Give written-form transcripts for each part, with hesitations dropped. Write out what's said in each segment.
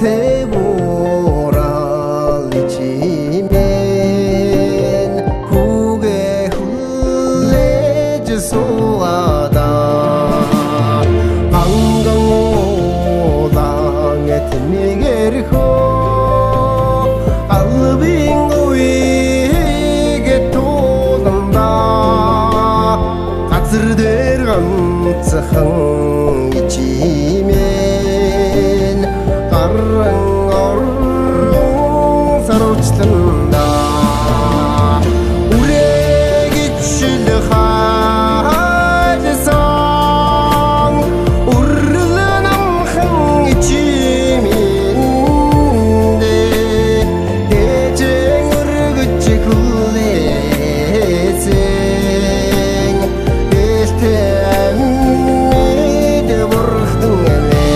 Элтэй буурал чимэн хүүгээ хүлээж суугада анган уулан этмигэрхөө албин үеиг тууланда газар дээр ганцхан чимэн гаран орон сарвчланда үрэгчл хайлсан үрлэн намхан чимэндэ дэжэн өргөж хүлээсэн дэлтэй амьд бурхтан эмээ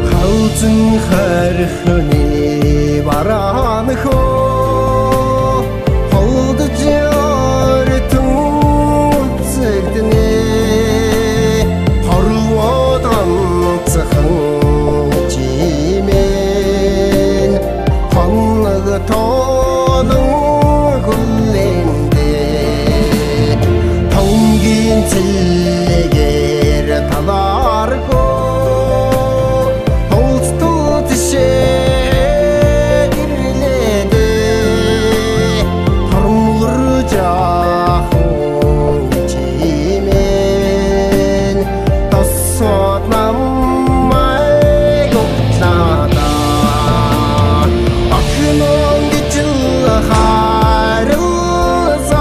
хавцан хархны бараанхөө холдож яртун үцэгдэнэ хорвоод ганцхан чимэн хоног тоолон хүлээндэ тонгийн цэлгээр талааргүй толцтол тишээ гэрлээдэ тормгор жаахан чимэн тосоод намайг утлаада охин гэж л харилсан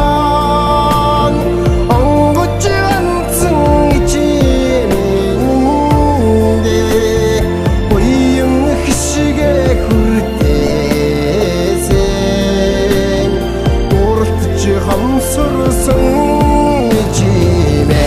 онгоч ганцхан чимэндэ буян хишгэ хүртээсэн уртч хомсорсон чимэн.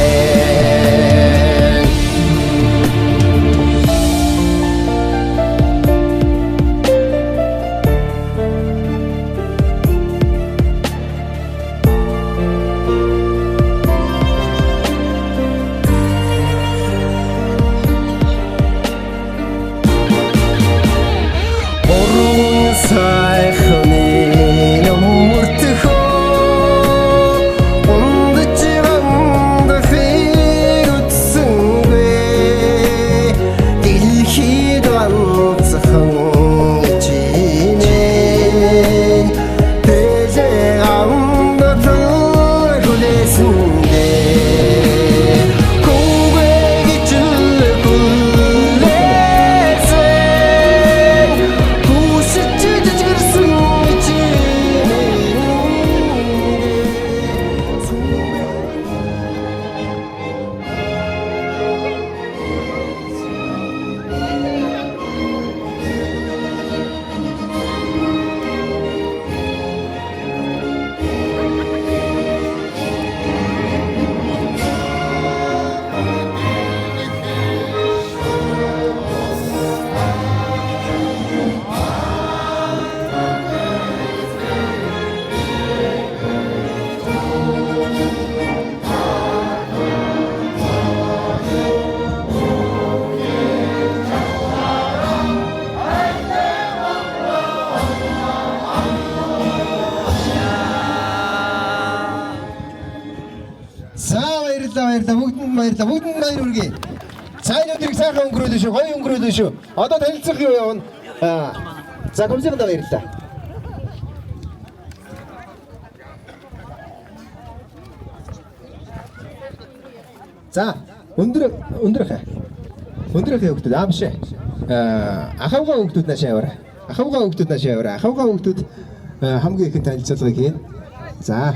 Гурван сайхны нүмертхөө ундаж гандахыг үтсэнгүй дэлхийд ганцхан чимэн тэлээ гандах хүлээсэндээ хүүгээ гэж л хүлээсэн Хүсэж жижигэрсэн чимэндээ. За баярлалаа, баярлалаа, бүгдэнд баярлалаа, бүгдэнд баяр хүргэе. За, энэ өдрийг сайхан өнгөрөөлөө шүү, гоё өнгөрөөлөө шүү. Одоо танилцах юу явна. Аа. За, комиссарда баярлалаа. За, өндөр өндөр хэ. Өндөр хэ хүүхдүүд аа биш ээ. Аа, ахавга хүүхдүүд наашаа яваарай. Ахавга хүүхдүүд наашаа яваарай. Ахавга хүүхдүүд хамгийн ихэн танилцуулгыг хийн. За,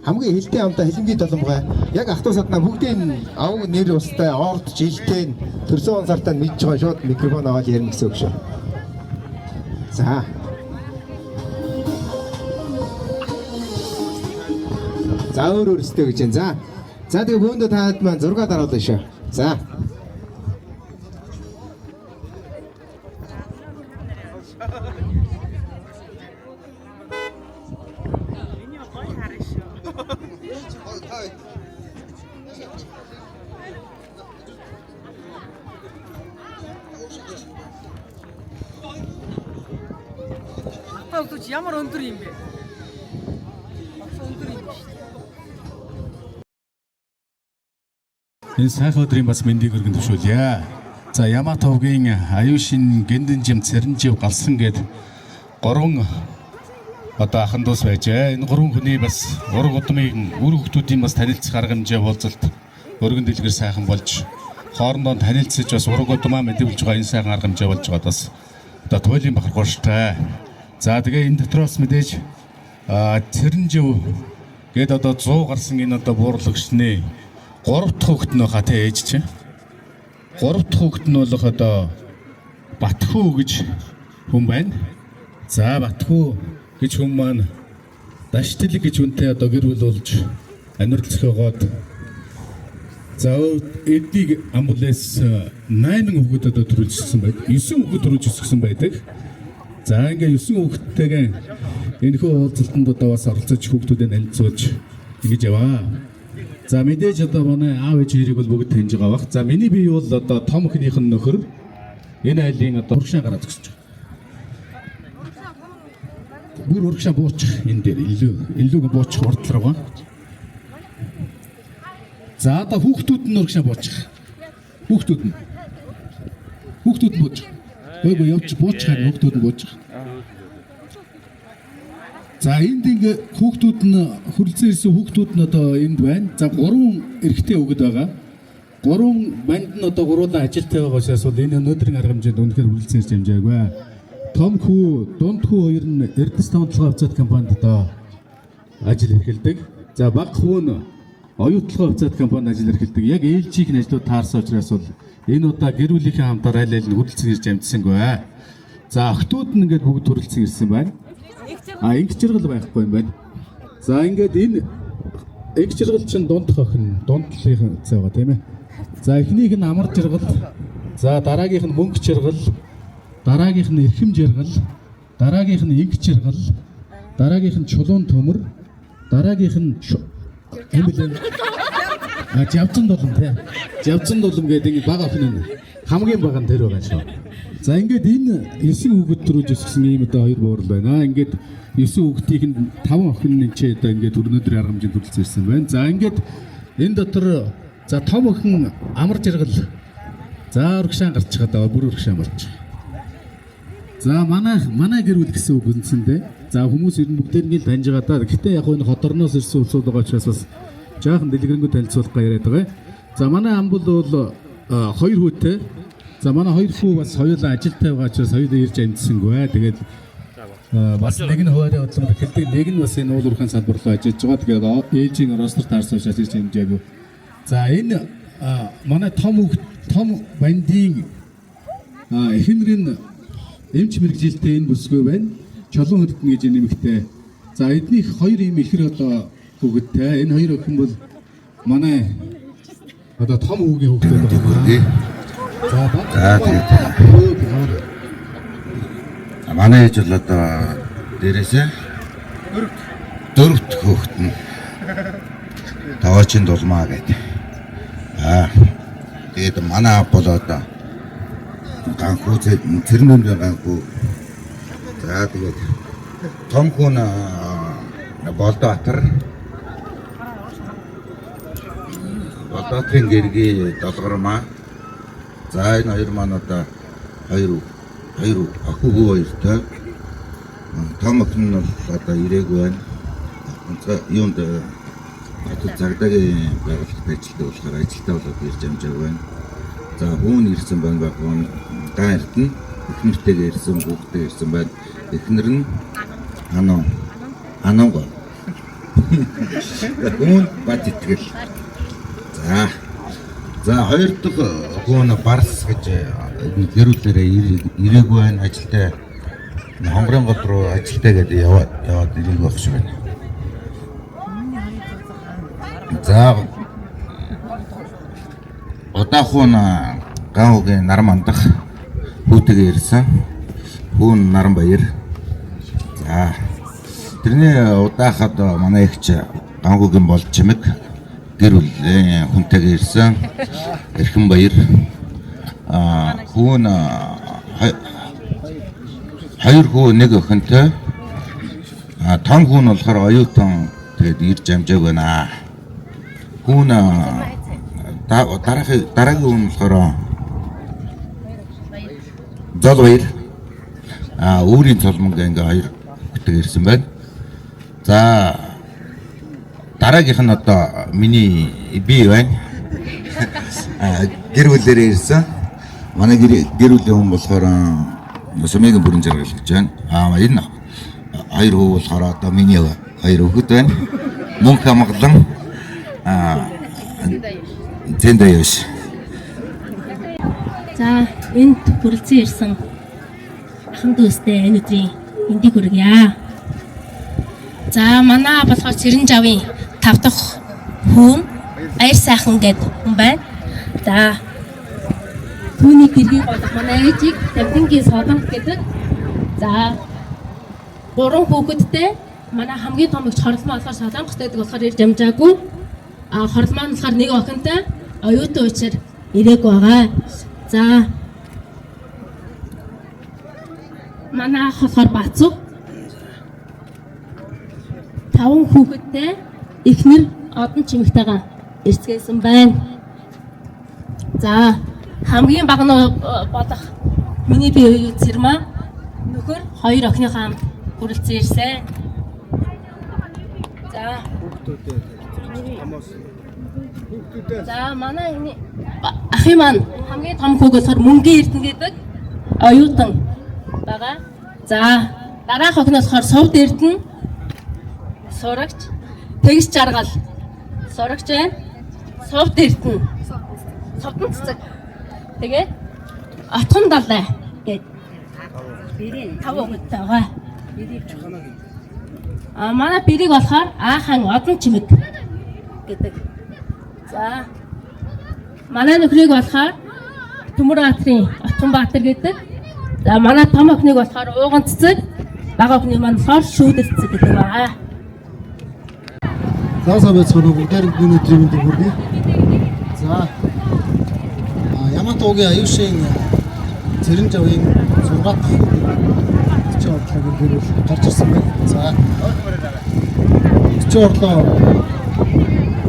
хамгийн хилтэй амтаа хилэнгийн доломгой яг ах トゥ саднаа бүгдийн авг нэр устай орд жилтэй төрсөн он сартаа мэдж байгаа шууд микрофон аваад ярина гэсэн үг шүү. За. За, өөр өөрсдөө гэж байна. За. За, тэгээ бөөндөө таад маань зураг даруулна шүү. За. Ахуйгаа хүмүүс ямар өндөр юм бэ? Багш өндөр юм биш. Энэ сайхан өдрийн бас мэндийг өргөн төвшүүлье. За Яматовгийн Аюушин Гэндэнжим Цэрэнжив галсан гээд гурван одоо ахан дүүс байжээ. Энэ гурван хүний бас ураг удмын үр хүүхдүүдийн бас танилцах арга хэмжээ уулзалт өргөн дэлгэр сайхан болж хоорондоо танилцаж бас ураг удмаа мэдүүлж байгаа энэ сайхан арга хэмжээ болж байгаад бас одоо туйлын бахархууштай. За тэгээ энэ дотроос мэдээж Цэрэнжив гээд одоо 100 гарсан энэ одоо буурлагдсны 3 дахь хүүхэд нь баха те ээж чинь. 3 дахь хүүхэд нь болох одоо Батхүү гэж хүн байна. За Батхүү гэж хүн маань Даштэлэг гэж хүнтэй одоо гэр бүл болж амьдрал зохиогоод за эднийг амбуланс 8 хүүхэд одоо төрүүлжсэн байдаг. 9 хүүхэд төрүүлж өсгсөн байдаг. За ингээ 9 хүүхэдтэйгээ энэхүү уулзалтанд одоо бас оролцож хүүхдүүдэд танилцуулж ингэж яваа. За мэдээж одоо манай аав ээж хоёрыг бол бүгд таньж байгаа бах. За миний бие бол одоо том охиных нь нөхөр энэ айлын одоо урагшаа гараа зогсож байгаа. Бүр урагшаа буучих энэ дээр илүү илүү буучих урд руугаа. За одоо хүүхдүүд нь урагшаа буучих. Хүүхдүүд нь. Хүүхдүүд нь буучих. Үгүй явж буучих харин хүүхдүүд нь буучих. За энд ингээ хүүхдүүд нь хүрэлцэн ирсэн хүүхдүүд нь одоо энд байна. За гурван эрэгтэй хүүхэд байгаа. Гурван банд нь одоо гуруулан ажилтай байгаа учраас бол энэ өнөөдрийн арга хэмжээнд үнэхээр хүрэлцэн ирж амжаагүй. Том хүү, дунд хүү хоёр нь Эрдэс томтлогоо хувьцаат компанид одоо ажил эрхэлдэг. За бага хүү нь оюутлогоо хувьцаат компанид ажил эрхэлдэг. Яг ээлжийнх нь ажлууд таарсан учраас бол энэ удаа гэр бүлийнхээ хамтаар аль аль нь хүрэлцэн ирж амжсангүй. За охтууд нь ингээд бүгд хүрэлцэн ирсэн байна. А инг чиргэл байхгүй юм байна. За ингээд энэ инг чиргэл чинь дундх охин, дунд талынх цай байгаа тийм ээ. За эхнийх нь амар чиргэл, за дараагийнх нь мөнгө чиргэл, дараагийнх нь эрхэм чиргэл, дараагийнх нь инг чиргэл, дараагийнх нь чулуун төмөр, дараагийнх нь юм бэлээ. А жавцан дулам тий. Жавцан дулам гэдэг энэ бага охин нь хамгийн бага нь тэр байгаа шүү. За ингээд энэ 9 хүүхэд төрүүлж өсгсөн ийм одоо хоёр буурал байна. Ингээд 9 хүүхдийг нь 5 охин нь ч одоо ингээд өрнөдрийн арга хэмжээнд төрүүлсэн ирсэн байна. За ингээд энэ дотор за том охин амар жаргал за урагшаан гарч байгаа даа бүр урагшаан болчих. За манай гэр бүл гэсэн үг үндсэндээ. За хүмүүс ер нь бүгдээр нь л таньж байгаа даа. Гэтэ яг энэ хоторноос ирсэн улсууд байгаа учраас бас жаахан дэлгэрэнгүй танилцуулах га яриад байгаа. За манай амбул бол хоёр хүүтэй. За манай хоёр хүү бас хоёулаа ажилтай байгаа учраас хоёулаа ирж амжсангүй. Тэгээд бас нэг нь хуваарийн бодлого эхэлдэг, нэг нь бас энэ уул уурхайн салбар руу ажиллаж байгаа. Тэгээд ээжийн ростер таарсан учраас ирж амжаагүй. За энэ манай том хүүхд том бандын эхнэр нь эмч мэрэгжилтэй энэ бүсгүй байна. Чолон хөлдөн гэж нэмэгтэй. За эднийх хоёр ийм ихэр одоо хүүхэдтэй. Энэ хоёр охин бол манай одоо том хүүгийн хүүхдүүд байгаа. За баг. За, тэгээд. Манай ээж бол одоо дээрээсээ дөрөвт хөөхт нь таваачин дулмаа гэдэг. Аа тэгээд манай аав бол одоо ганхүү тэрнүүн ганхүү. За тэгээд том хүн Болдоотар Болдоотрын гэргий долгормаа. За энэ хоёр маань одоо хоёр хоёр охин хүү хоёртой. Том охин нь бол одоо ирээгүй байна. Онцгой юунд хотод цагдаагийн байгууллагад ажилладаг болохоор ажилтаа болоод ирж амжаагүй байна. За хүүн ирсэн байна баг хүүн гаан эрдэнэ эхнэртэйгээ ирсэн хүүхдтэйгээ ирсэн байна. Эхнэр нь ануу ануугаа. Хүүн бат итгэл. За. За хоёр дахь хүн Барс гэж гэрүүлээрээ ирээгүй байна ажилтай хонгорын гол руу ажилтай гэдэг яваад яваад ирээгүй байх шиг байна. За удаахун гаавгийн наран мандах хүүтэйгээ ирсэн. Хүүн наран баяр. За тэрний удаахад манай эгч ганхуугийн бол чимэг гэр бүлийн хүнтэйгээ ирсэн. Эрхэн баяр. Аа хүүн хоёр хүү нэг охинтой. Том хүн болохоор оюутан, тэгээд ирж амжааг байна. Хүн дараагийн хүн болохоор Зол Баяр. Өөрийн цолмонг ингээ хоёр хүүхдээ ирсэн байна. За, дараагийнх нь одоо миний бие байна. Гэр бүлээрээ ирсэн. Манай гэр бүлийн хүн болохоор Сумын бүрэн жаргал гэж байна. Энэ хоёр хүү болохоор одоо миний хоёр хүүхэд байна. Мөнх хамглан Зэндаяш. За, энд хүрэлцэн ирсэн ахан дүүстэй энэ өдрийн эндийг хүргье. За, манай болохоор Цэрэнжавын 5 дахь хүн Баяр сайхан гэдэг хүн байна. За, түүний гэргийг болох манай ээжийг Давтангийн Солонгос гэдэг. За, 3 хүүхэдтэй. Манай хамгийн том эгч Хорломоо болохоор Солонгост байдаг болохоор ирж амжаагүй. Хорломоо нь болохоор нэг охинтой оюутан учраас ирээгүй байгаа. За, манай ах болохоор Бацуу 5 хүүхэдтэй эхнэр одон чимэгтэйгээ ирцгээсэн байна. За, хамгийн бага нь болох миний бие Цэрмаа нөхөр хоёр охиныхоо хамт хүрэлцэн ирсэн. За, за, манай энэ ахын маань хамгийн том хүүг болохоор Мөнгийн Эрдэнэ гэдэг оюутан байгаа. За, дараах охин болохоор Сувд Эрдэнэ сурагч, Тэгс Жаргал сурагч байна. Сувд Эрдэнэ Сувдан цэцэг. Тэгээд Отхон далай гээд 5 хүүхэдтэй байгаа. Манай бэрийг болохоор Аахан Одон чимэг гэдэг. За, манай нөхрийг болохоор Төмөрбаатарын Отгонбаатар гэдэг. За, манай том охиныг болохоор Ууган цэцэг, бага охины маань болохоор Шүүдэл цэцэг гэдэг байгаа. За, сайн байцгаана уу, бүгдээрэнд энэ өдрийн мэндийг хүргэе. За, Ямат уугийн Аюушийн Цэрэнжавын 6 дахь төчийн орлогын гэр бүл гарч ирсэн байна. За, төчийн орлоо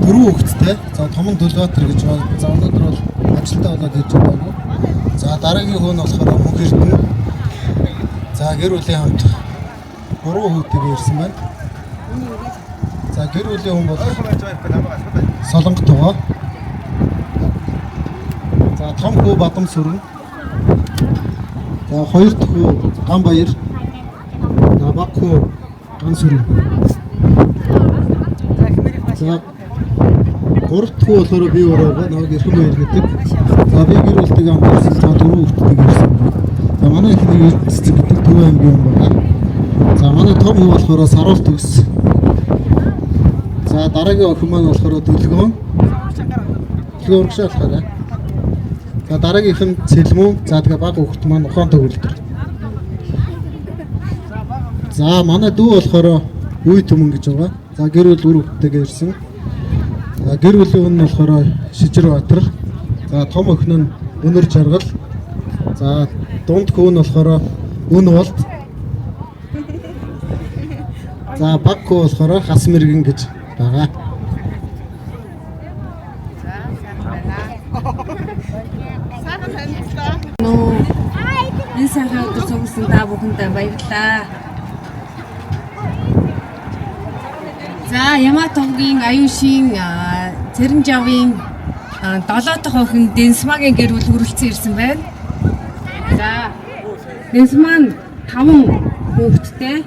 4 хүүхэдтэй. За, том нь Төлбаатар гэж байна. За, өнөөдөр бол ажилдаа болоод ирж байгаагүй. За, дараагийн хүн болохоор Мөнх Эрдэнэ. За, гэр бүлийн хамт 3 хүүхэдтэйгээ ирсэн байна. За, гэр бүлийн хүн бол Солонгот байгаа. За, том хүү Бадам сүрэн. За, хоёр дахь хүү Ган Баяр. За, баг хүү Ган сүрэн. За, гурав дахь хүү болохоор би өөрөө байгаа. Намайг Эрхэм Баяр гэдэг. За, би гэр бүлтэйгээ хамт ирсэн. За, 4 хүүхэдтэйгээ ирсэн. За, манай эхнэр Цэцэг гэдэг Төв аймгийн хүн байгаа. За, манай том хүү болохоор Саруул төгс. За, дараагийн охин маань болохоор Дөлгөөн. Дөлгөөн урагшаа болохоор. За, дараагийнх нь Цэлмүү. За, тэгээ баг хүүхэд маань Ухаан төгөлдөр. За, манай дүү болохоор Үе Түмэн гэж байгаа. За, гэр бүл үр хүүхэдтэйгээ ирсэн. За, гэр бүлийн хүн нь болохоор Шижир Баатар. За, том охин нь Өнөр Жаргал. За, дунд хүү нь болохоор Үн Болд. За, баг хүү болохоор Хас Мэргэн гэж байгаа. Энэ сайхан өдөр цугласан та бүхэндээ баярлалаа. За, Ямат уугийн Аюушийн Цэрэнжавын 7 дахь охин Дэнсмагийн гэр бүл хүрэлцэн ирсэн байна. За, Дэнсмаа нь 5 хүүхэдтэй,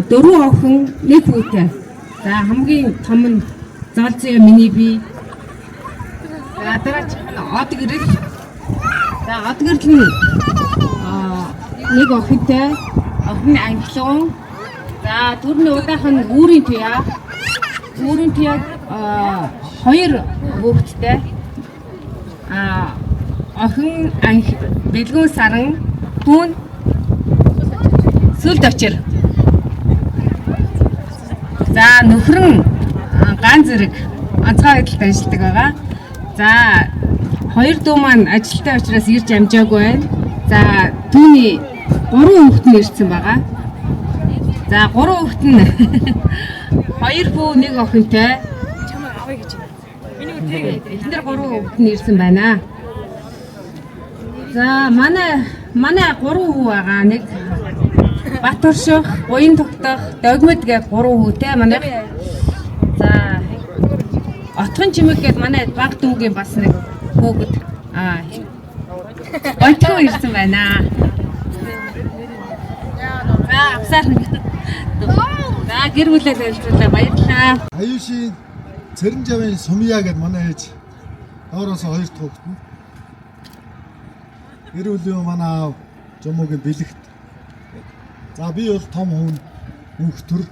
4 охин, 1 хүүтэй. За, хамгийн том нь Золзё миний бие. За, дараачих нь Од гэрэл. За, Од гэрэл нь нэг охинтой, охин нь Англиун. За, түрний удаахан нь Үүрийн туяа. Үүрийн туяа 2 хүүхэдтэй. Охин Анх Бэлгүүн саран, хүүн Сүлд очир. За, нөхөр нь Ган зэрэг онцгой байдалд ажилладаг байгаа. За, хоёр дүү маань ажилтай учраас ирж амжаагүй байна. За, түүний 3 хүүхэд нь ирсэн байгаа. За, гурван хүүхэд нь хоёр хүү, нэг охинтой. Чамайг авъя гэж байна. Миний үтээг. Эхнэр гурван хүүхэд нь ирсэн байна. За, манай гурван хүү байгаа. Нэг Батурших, Уян тогтох, Догмод гэх гурван хүүтэй манай. За, Отгон чимэг гээд манай баг дүүгийн бас нэг хүүхэд Онтгоо ирсэн байна. За, авсаар. За, гэр бүлээ танилцуулаа. Баярлалаа. Аюушийн Цэрэнжавын Сумья гэдэг манай ээж доороос хоёр дахь хүүхэд нь. Гэр бүлийн манай аав Жумуугийн бэлэгт. За, би бол том хүн мөнх төр.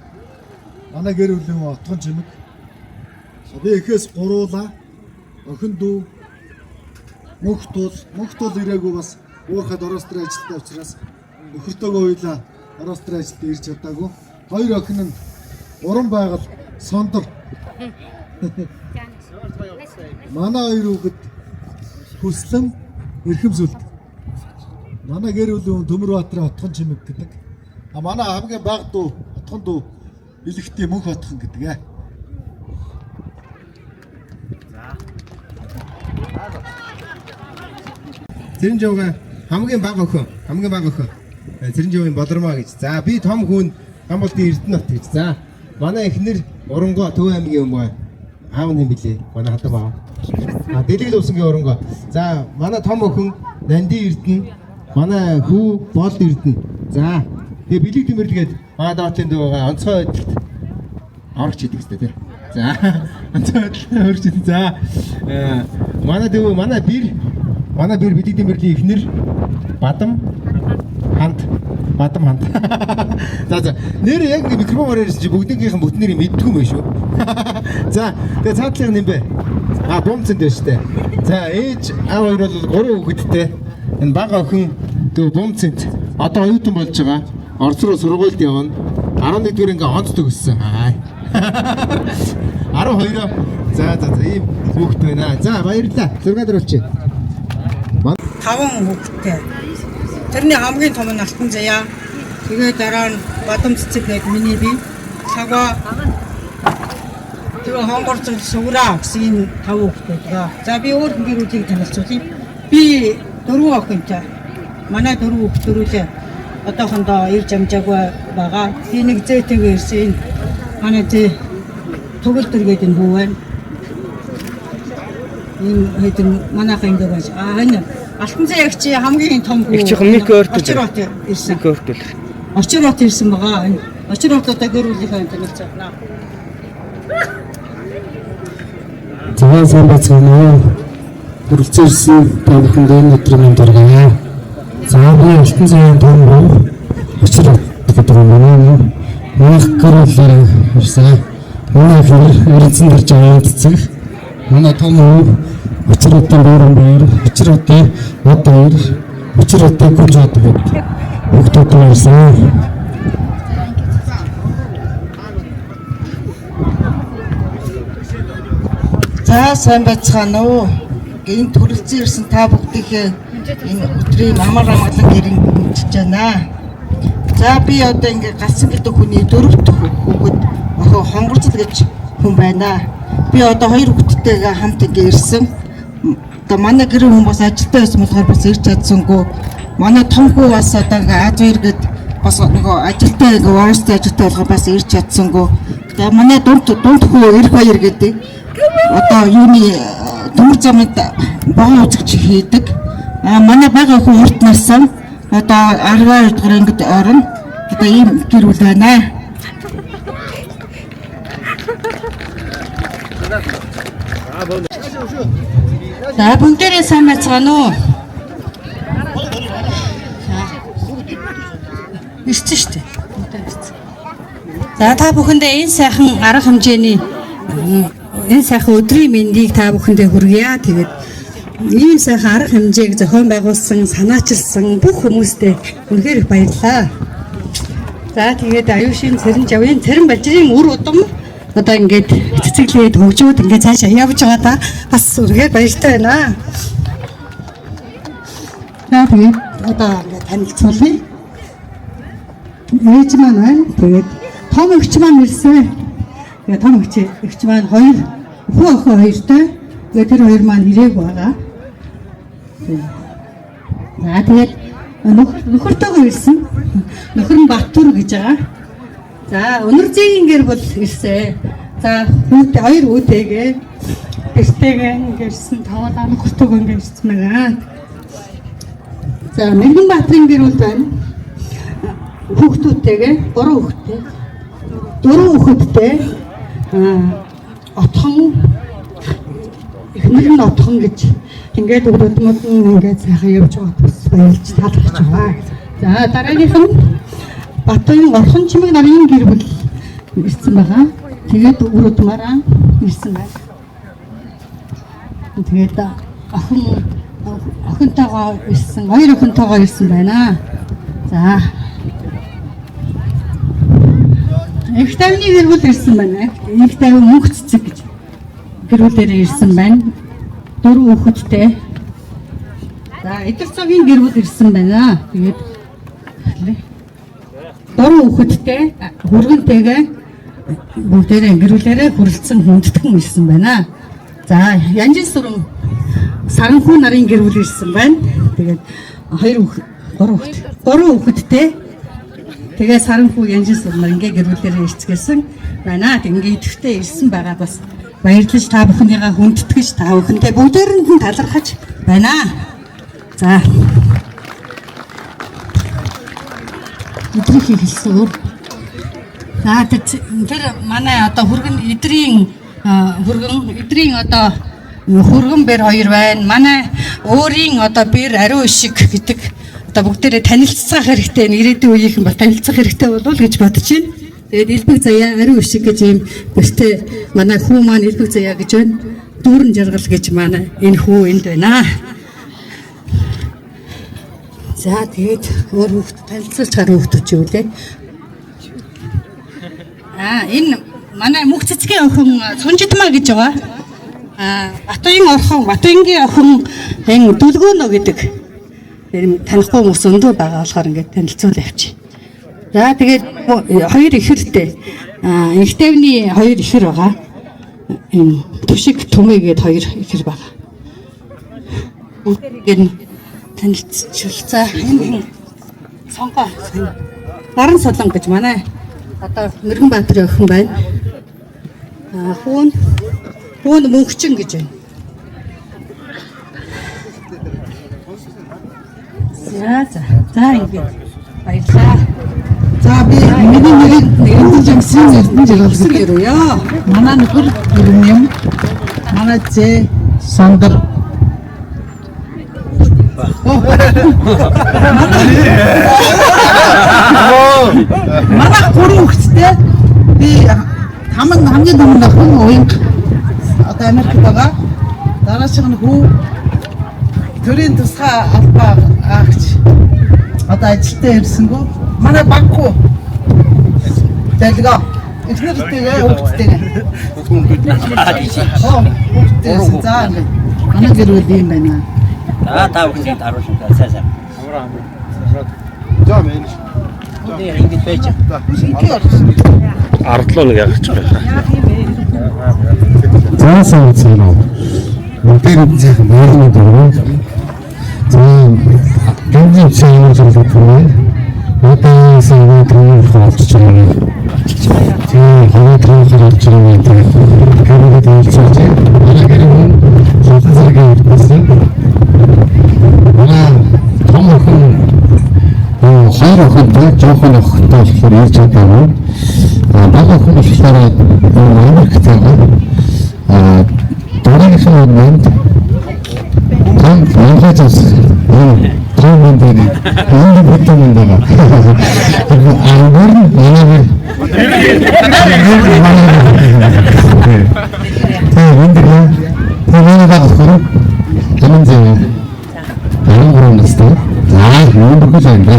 Манай гэр бүлийн Отгон чимэг. Би эхээс гуруула, охин дүү, мөнх тул, мөнх тул ирээгүй, бас уурхад Ороос дээр ажилтаа учраас нөхөртөөгөө хоёлаа Ороос дээр ажилд ирж чадаагүй. Хоёр охин нь уран байгаль сондор. Манай хоёр хүүхэд Хүслэн, Эрхэмсүлд. Манай гэр бүлийн Төмөрбаатарын Отгон чимэг гэдэг. А манай хамгийн бага дүү Отгон дүү Бэлэгтийн Мөнх Отгон гэдэг ээ. Цэрэнжавга хамгийн бага охин, хамгийн бага охин. Цэрэнжавын Болормоо гэж. За, би том хүн Гамболтын Эрдэнэт гэж. За, манай эхнэр Урангоо Төв аймгийн юм байна. Аав нь юм билээ. Манай хатан баа. А Дэлгэл усангийн Урангоо. За, манай том охин Нанди Эрдэнэ, манай хүү Болд Эрдэнэ. За, тэгээ бэлэг тэмэрлэгээд манай доотлын дүү байгаа онцгой байдалд орогч идэг хэвээр тий. За, онцгой байдалд орогч идэг. За, манай дүү, манай бэр бэлэг тэмэрлийн эхнэр Бадам хант, Бадам хант. За, нэр яг ингэ микрофоноор ярьсан чи бүгднийхэн бүгд нэрийг мэддгүй юм байна шүү. За, тэгээ цаатлын юм бэ? А бомцонд байна шүү дээ. За, ээж аав хоёр бол гурван хүүхэдтэй. Энэ бага охин дүү бомцонд одоо оюутан болж байгаа. Орос руу сургуульд явна. 11 дугаар ингээ онц төгссөн. Аа. 12. За, ийм хүүхэд байна. За, баярлалаа. 6 дөрөвч. Таван хүүхэдтэй. Тэрний хамгийн том нь Алтан Заяа. Тэгээ дараа нь Бадам цэцэг гэдэг миний бие. Цагаа тэгээ хонгорцол суграа гэсэн энэ таван хүүхэдтэй байгаа. За, би өөр гэр бүлийг танилцуулъя. Би дөрвөн охинтой. Манай дөрвөн хүүхэд дөрвөлээ одоохондоо ирж амжаагүй байгаа. Би нэг зээтэйгээ ирсэн, энэ манай зээ Төгөлдөр гэдэг энэ хүү байна. Энэ хэдэн манайхан ингэ байж. А энэ Алтан Заяа чи хамгийн том хүү. Их чихэн Мик ойртол. Очирот ирсэн. Мик ойртол. Очирот ирсэн байгаа. Энэ Очирот одоо гэр бүлийнхээ танилцуулна. За, сайн байцгаана уу. Хүрэлцэн ирсэн та бүхэнд энэ өдрийн мэнд хүргье. За, би Алтан Заяан том буу Учир гэдэг юм байна. Манайх гэр бүлээр ирсэн. Манай эхнэр Эрэнцэн дэрж аваад цэцэг. Манай том хүү Учир хотын Бөөрөн баяр, Учир хотын Од баяр, Учир хотын Гүнж од гэдэг хүүхдүүд ирсэн. За, сайн байцгаана уу. Энэ төрөлцөн ирсэн та бүгдийнхээ энэ өдрийн амар амгалан гэрэн мэдчиж байна. За, би одоо ингээ Галсан гэдэг хүний дөрөв дэх хүүхэд охин Хонгорцол гэж хүн байна. Би одоо хоёр хүүхэдтэйгээ хамт ингээ ирсэн. Одоо манай гэрэн хүн бас ажилтаа байсан болохоор бас ирж чадсангүй. Манай том хүү бас одоо ингээ Аз хоёр гээд бас нөгөө ажилтаа ингээ Оростой ажилтаа болохоор бас ирж чадсангүй. Тэгээ манай дунд хүү Эрх баяр гэдэг одоо юуны төмөр замд богон үзэгч хийдэг. А манай бага хүү урт нассан одоо 12 дугаар ангид орно. Одоо ийм гэр бүл байна. За, бүгдээрээ сайн байцгаана уу? За. Ирсэн шүү дээ. Бүгдээ ирсэн. За, та бүхэндээ энэ сайхан арга хэмжээний энэ сайхан өдрийн мэндийг та бүхэндээ хүргье. Тэгээд ийм сайхан арга хэмжээг зохион байгуулсан, санаачилсан бүх хүмүүстээ үнэхээр их баярлалаа. За, тэгээд Аюушийн Цэрэн жавын Цэрэн балжирын үр удам одоо ингээд цэцэглээд хөгжөөд ингээд цаашаа явж байгаа та бас үнэхээр баяртай байна. За, тэгээд одоо ингээд танилцуулъя. Ээж маань байна. Тэгээд Том эгч маань ирсэн. Тэгээ том эгч маань хоёр хүү охин хоёртой. Тэгээ тэр хоёр маань ирээг байгаа. За тэгээд нөхөртөөгөө ирсэн. Нөхөр нь Баттүр гэж байгаа. За Өнөрзийн гэр бүл ирсэн. За хүүтэй хоёр хүүтэйгээ гэртэйгээ ингэрсэн тавуулаа нөхөртөөгөө ингэ ирсэн байгаа. За Мэргэн Баатрын гэр бүл байна. Хүүхдүүдтэйгээ 3 хүүхэдтэй. 4 хүүхэдтэй. Отхон эхнэр нь Отхон гэж ингээд өрөдмөд нь ингээд сайхан явж байгаа бас баярлж талархаж байгаа. За дараагийнх нь Батуян Орхон чимэг нарын гэр бүл ирсэн байгаа. Тэгээд үр удмаараа ирсэн байна. Тэгээд охинтойгоо ирсэн, хоёр охинтойгоо ирсэн байна. За Их тавны гэр бүл ирсэн байна. Их тавин мөнх цэцэг гэж гэр бүлээр ирсэн байна. 4 хүүхэдтэй. За Эдэр цагийн гэр бүл ирсэн байна. Тэгээд 3 хүүхэдтэй хүргэнтэйгээ бүгдээрээ гэр бүлээрээ хүрэлцэн хүндэтгэн ирсэн байна. За Янжин сүрэн саранхүү нарын гэр бүл ирсэн байна. Тэгээд 2 3 хүүхэд 3 хүүхэдтэй. Тэгээ саранхүү Янжин сүрэн нар ингээ гэр бүлээрээ ирцгээсэн байна. Тэг ингээ идэвхтэй ирсэн байгаа бас баярлаж та бүхнийгаа хүндэтгэж та бүхэндээ бүгдээрэнд нь талархаж байна. За эдрийг хэлсэн өөр. За тэр манай одоо хүргэн эдрийн хүргэн эдрийн одоо хүргэн бэр хоёр байна. Манай өөрийн одоо бэр ариун ишиг гэдэг одоо бүгдээрээ танилцах хэрэгтэй. Ирээдүйн үеийнхэн бол танилцах хэрэгтэй болов уу гэж бодож байна. Тэгээд Элбэг заяа ариун ишиг гэж ийм бэртэй манай хүү маань Элбэг заяа гэж байна. Дүүрэн жаргал гэж манай энэ хүү энд байна. За тэгээд өөр хүүхд танилцуулж гарсан хүүхдүүд ч юу лээ. Энэ манай мөнх цэцгийн охин Сунжидмаа гэж байгаа. Батуян орхон, Батуянгийн охин энэ Дүлгөөнө гэдэг. Тэр танихгүй хүмүүс өндөө байгаа болохоор ингээд танилцуул явчих. За тэгээд хоёр ихэртэй. Энхтэвний хоёр ихэр байгаа. Энэ Түшиг Түмээ гээд хоёр ихэр байгаа. Бүгдээрээ танилцчул. За энэ сонгоо. Баран солон гэж манай одоо Мэргэн Баатрын охин байна. Хүүн мөнхчин гэж байна. За за. За ингээд баярлалаа. За би миний нэрийг Эрдэнэ жамсын Эрдэнэ жаргал гэдэг. Манай нөхөр Гүрмэм, манай зээ Сандар. Манай гурван хүүхэдтэй. Би хамгийн том охин Уянг одоо Америкт байгаа. Дараачих нь хүү төрийн тусгай албаа агч одоо ажилтаа ирсэнгүү. Манай баг хүү Дэлгөө. Эхнэртэйгээ хүүхэдтэйгээ. Хүүхэдтэй. За ингээд манай гэр бүл юм байна. За та бүхнийг даруулсан сайн сайн. За мэн. Ингэж байж. Ардлуу нэг ягач байна. За сайн байна уу? Бүгдээр сайхан баярлалаа дөрөв. За гэнзэн сайн зүйл түрүү. Одоо сайн түрүү олж байгаа. Тийм, хаваа түрүү олж байгаа. Тэгээд олж байгаа. Манай гэр бүл зовлон зэрэг ирсэн. Манай том охин хоёр охинтой, жоохон охинтой болохоор ирж чадаагүй. Бага охин болохоор Америкт байгаа. Дараагийнх нь мэнд том Монгол том мэнд байна. Энэ бүтэн мэнд байгаа. Ангар манай тэг мэнд гэх. Тэг манай бага охин амин зэ. 13 настай. За, юм бүхэл байна да.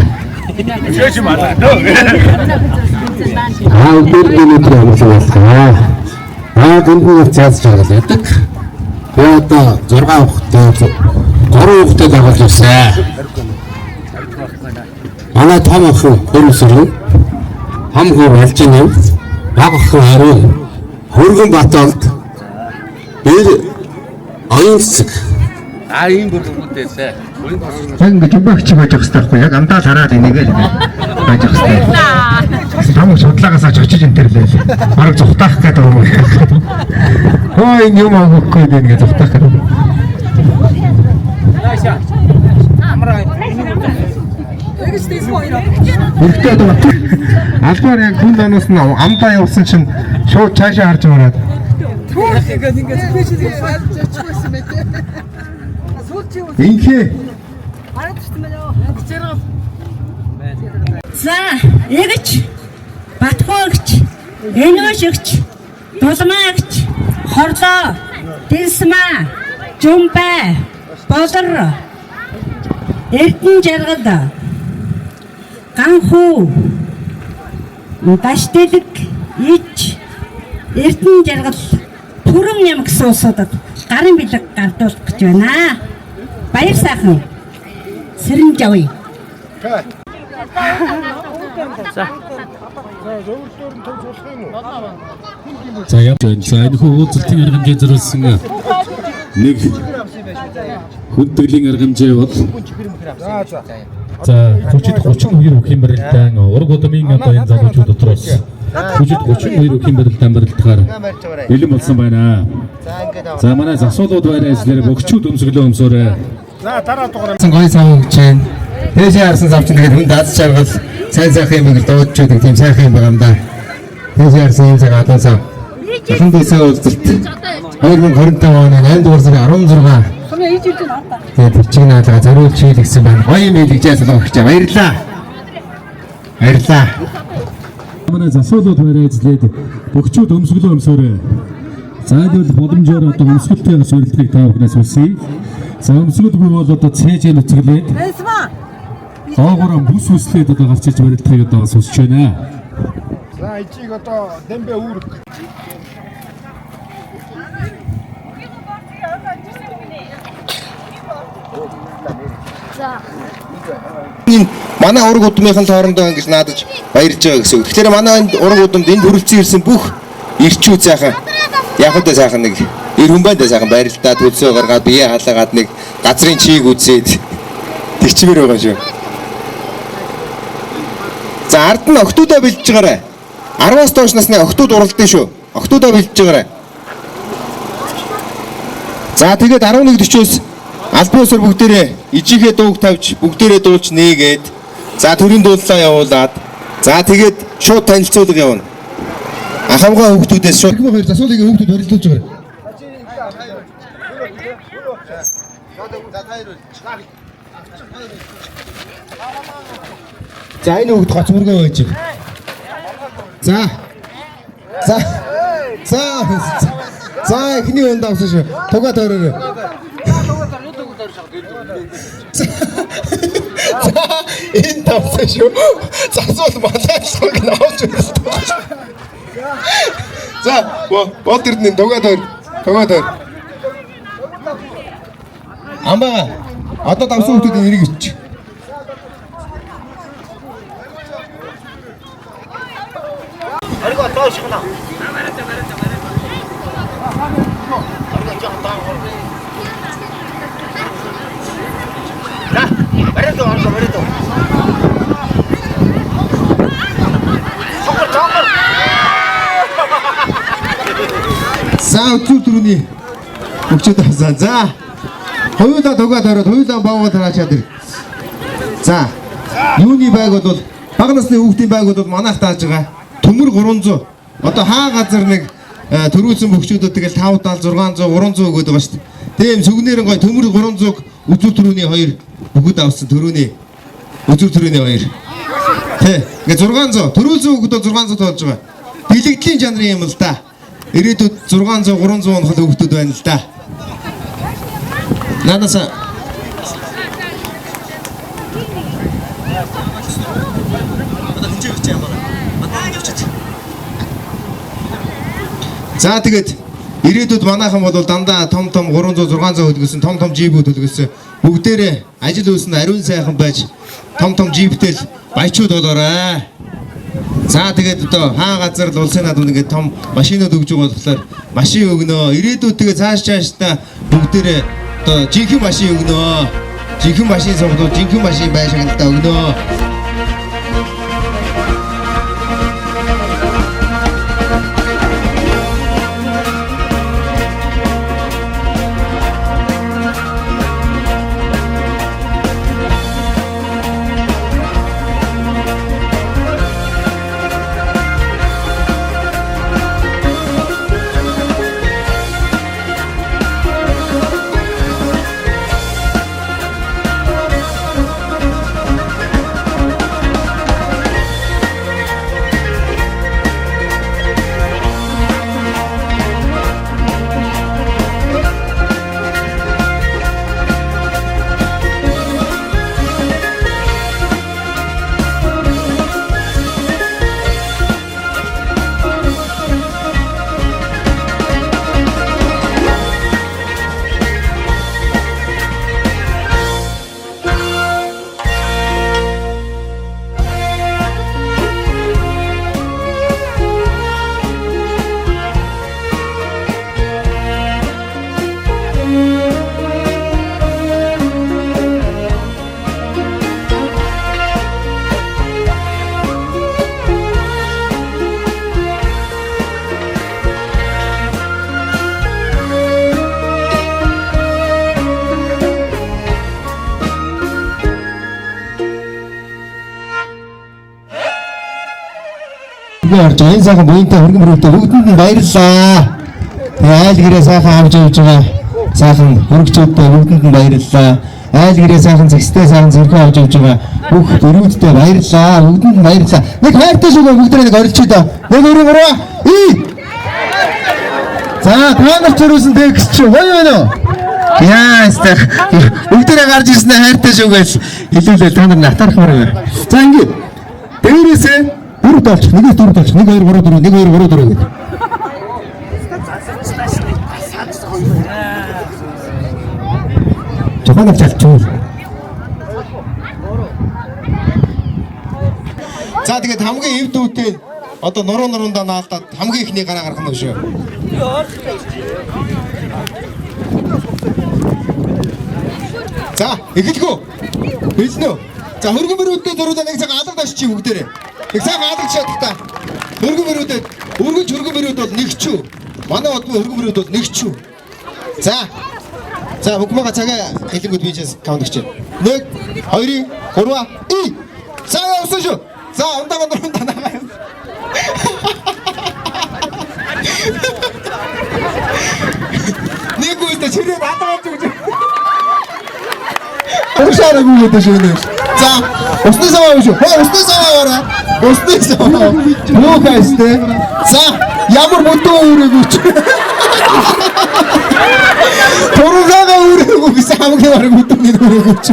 Аа, өдөр амглан байлгаа. Аа, гэмгүй цаас жаргал байдаг. Би одоо 6 хүүхэдтэй, 3 хүүхэдтэй дагуулж ирсэн. Манай том охин хөрөсөрөө. Хам хүү Балжинав, баг охин Ариун, Хөргөн Батолд, бэр оюун цэцэг. А ийм бүргүүдээсээ. Яг ингэ жумбагч байж явах хэрэгтэй байхгүй яг амдаа л хараад энийгээ л байж явах хэрэгтэй. Там судлагаас авч очиж энэ төр лээ. Бараг зүхтаах гэдэг юм уу. Хөө энэ юм авахгүй дээ ингэ зүхтаах гэдэг. Эрэгтэй одоо албаар яг хүн данаас нь амдаа явсан чинь шууд цаашаа харж мараад. Инхээ. За, эгч Батхуагч, Энүүшигч, Дулмаагч, Хорлоо, Дэнсмаа, Жумбай, Болор, Эрдэнэ жаргал, Ганхүү, Баштэлэг, Ич, Эрдэнэ жаргал, Пүрэм ням гэсэн улсуудад гарын бэлэг гардуулах гэж байна. Баяр сайхан. Сэрэн жавъя. За явж байна. За энэ хүү уулзалтын арга хэмжээ зориулсан нэг хүндэтгэлийн арга хэмжээ бол за хүчит 32 бүхийн барилдаан ураг удмын одоо энэ залуучууд дотроос хүчит 32 бүхийн барилдаан барилдахаар бэлэн болсон байна. За манай засуулууд байраа эзлэр бөгчүүд өмсгөлөө өмсөөрэй. За дараа дугаар. Гой сав өгч байна. Дээшээ харсан сав чинь тэгээд хүн даз жаргал сайн сайхан юм их дуудаж байдаг тийм сайхан юм байгаа юм да. Дээшээ харсан юм цаг адуу сав. Ахан дээсээ уулзалт 2025 оны 8 дугаар сарын 16. Тэгээд бичиг наалгаа зориулж хийлгэсэн байна. Гоё юм хийлгэж залуу өгч баярлаа. Баярлаа. Манай засуулууд байраа эзлээд бөгчүүд өмсгөлөө өмсөөрэй. За энэ бол боломжоор одоо өмсгөлтэй бас урилдахыг та бүхнээс хүсье. За өмсгөлгүй бол одоо цээжээ нүцгэлээд доогоор бүс үслээд одоо гарч иж барилдахыг одоо бас хүсэж байна. За ижиг одоо дэмбэ үүрэг. Энэ манай ураг удмынхан хоорондоо ингэж наадаж баярлж байгаа гэсэн үг. Тэгэхээр манай энд ураг удамд энд хүрэлцэн ирсэн бүх ирчүүд сайхан яг үдэ сайхан нэг эр хүн байна да сайхан баярлалаа төлсөө гаргаад бие халаагаад нэг газрын чийг үзээд тэгчмээр байгаа шүү. За ард нь октоудаа бэлдэж байгаарай. 10-аас доош насны октоуд уралдана шүү. Октоудаа бэлдэж байгаарай. За тэгээд 11:40-оос албан ёсоор бүгдээрээ ижийнхээ дууг тавьж бүгдээрээ дуулж нээгээд за төрийн дууллаа явуулаад за тэгээд шууд танилцуулга явна. Ахавгаа хүүхдүүдээс шууд хоёр засуулыг хүүхдүүд барилдуулж байгаа. За энэ хүүхд гоц мөргөө байж. За. За. За. За эхний үнд авсан шүү. Тугаа тойроо. За энэ тавсан шүү. Засвал малайлгыг нь авч ирсэн. За бод эрдэнэ тугаа тойр. Тугаа тойр. Амбаа одоо давсан хүмүүсийн нэрийг ич. За өдөр түрүүний өгчөөд авсан. За хоёулаа тугаа тойроод хоёулаа баавга тараачаад ир. За юуны байг бол бага насны хүүхдийн байг бол манайх тааж байгаа. Төмөр 300. Одоо хаа газар нэг төрүүлсэн бөгчүүдүүд тэгэл 5 70 600 300 өгöd байгаа шүү дээ. Тийм сүгнээр гой төмөр 300-г өдөр түрүүний хоёр бүгд авсан төрүүний өдөр түрүүний хоёр. Тэ ингээ 600 төрүүлсэн хүүхэд бол 600 тоолж байгаа. Бэлэгдлийн чанарын юм л да. Ирээдүйд 600 300 онхол хүүхдүүд байна л да. Надаас За тэгээд ирээдүйд манайхан бол дандаа том том 300 600 хөдөлгөсөн том том джипүүд хөдөлгөсөн. Бүгдээрээ ажил үйлс нь ариун сайхан байж том том джиптэй л баячууд болоорой. За тэгээд одоо хаа газар л улсын наадмын ингээд том машинууд өгж байгаа болохоор машин өгнө. Ирээдүйд тэгээ цааш цаашдаа бүгдээрээ одоо жинхэнэ машин өгнө. Жинхэнэ машин сувдуу, жинхэнэ машин байшингалдаа өгнө. Би орж энэ сайхан буянтай хөргөн мөрөдөө бүгдэнд нь баярлалаа. Тэгээ айл гэрээ сайхан авч явж байгаа сайхан хөргөчүүдтэй бүгдэнд нь баярлалаа. Айл гэрээ сайхан зэгстэй сайхан зэрхүү авч явж байгаа бүх дөрүүдтэй баярлалаа. Бүгдэнд нь баярлалаа. Нэг хайртай шүү бүгдээ нэг орилчээ дөө. 1 2 3 и. За та нар чөрөөсөн текст чи гоё байна уу? Яа, өстөх. Бүгдээрээ гарч ирсэн хайртай шүү гэж хэлүүлээ та нар натархмаар байна. За ингэ. Дээрээсээ дөрөв долч, нэгээс дөрөв долч, 1 2 3 4 1 2 3 4 гэх. Жохон авч алчвал. За тэгээд хамгийн эв дүүтэй одоо нуруу нурундаа наалдаад хамгийн ихний гараа гарах нь шүү. За эхэлэх үү? Хэлнэ үү? За хөргөн мөрөөдөө зурулаа нэг цаг алга дашчих бүгдээрээ. Нэг сайхан алга чадах та. Хөргөн мөрөөдөд өргөнч хөргөн мөрөөд бол нэг ч үү. Манай одмын хөргөн мөрөөд бол нэг ч үү. За. За бүгмага цагаа хэлэнгүүд би чээс каунт өгч. 1 2 3 и. За явсан шүү. За ундаа ундаа нагаа. Нэг үедээ чирээ надад орж өгч. Уушаараагүй гэдэг шүү нэ. За усны саваа шүү. Хөө усны саваа аваарай. Усны саваа. Юу хайстэй. За ямар бүдүү өрөөгүй ч. Тургаага өрөөгүй гэсэн хамгийн бараг бүдүүний өрөөгүй ч.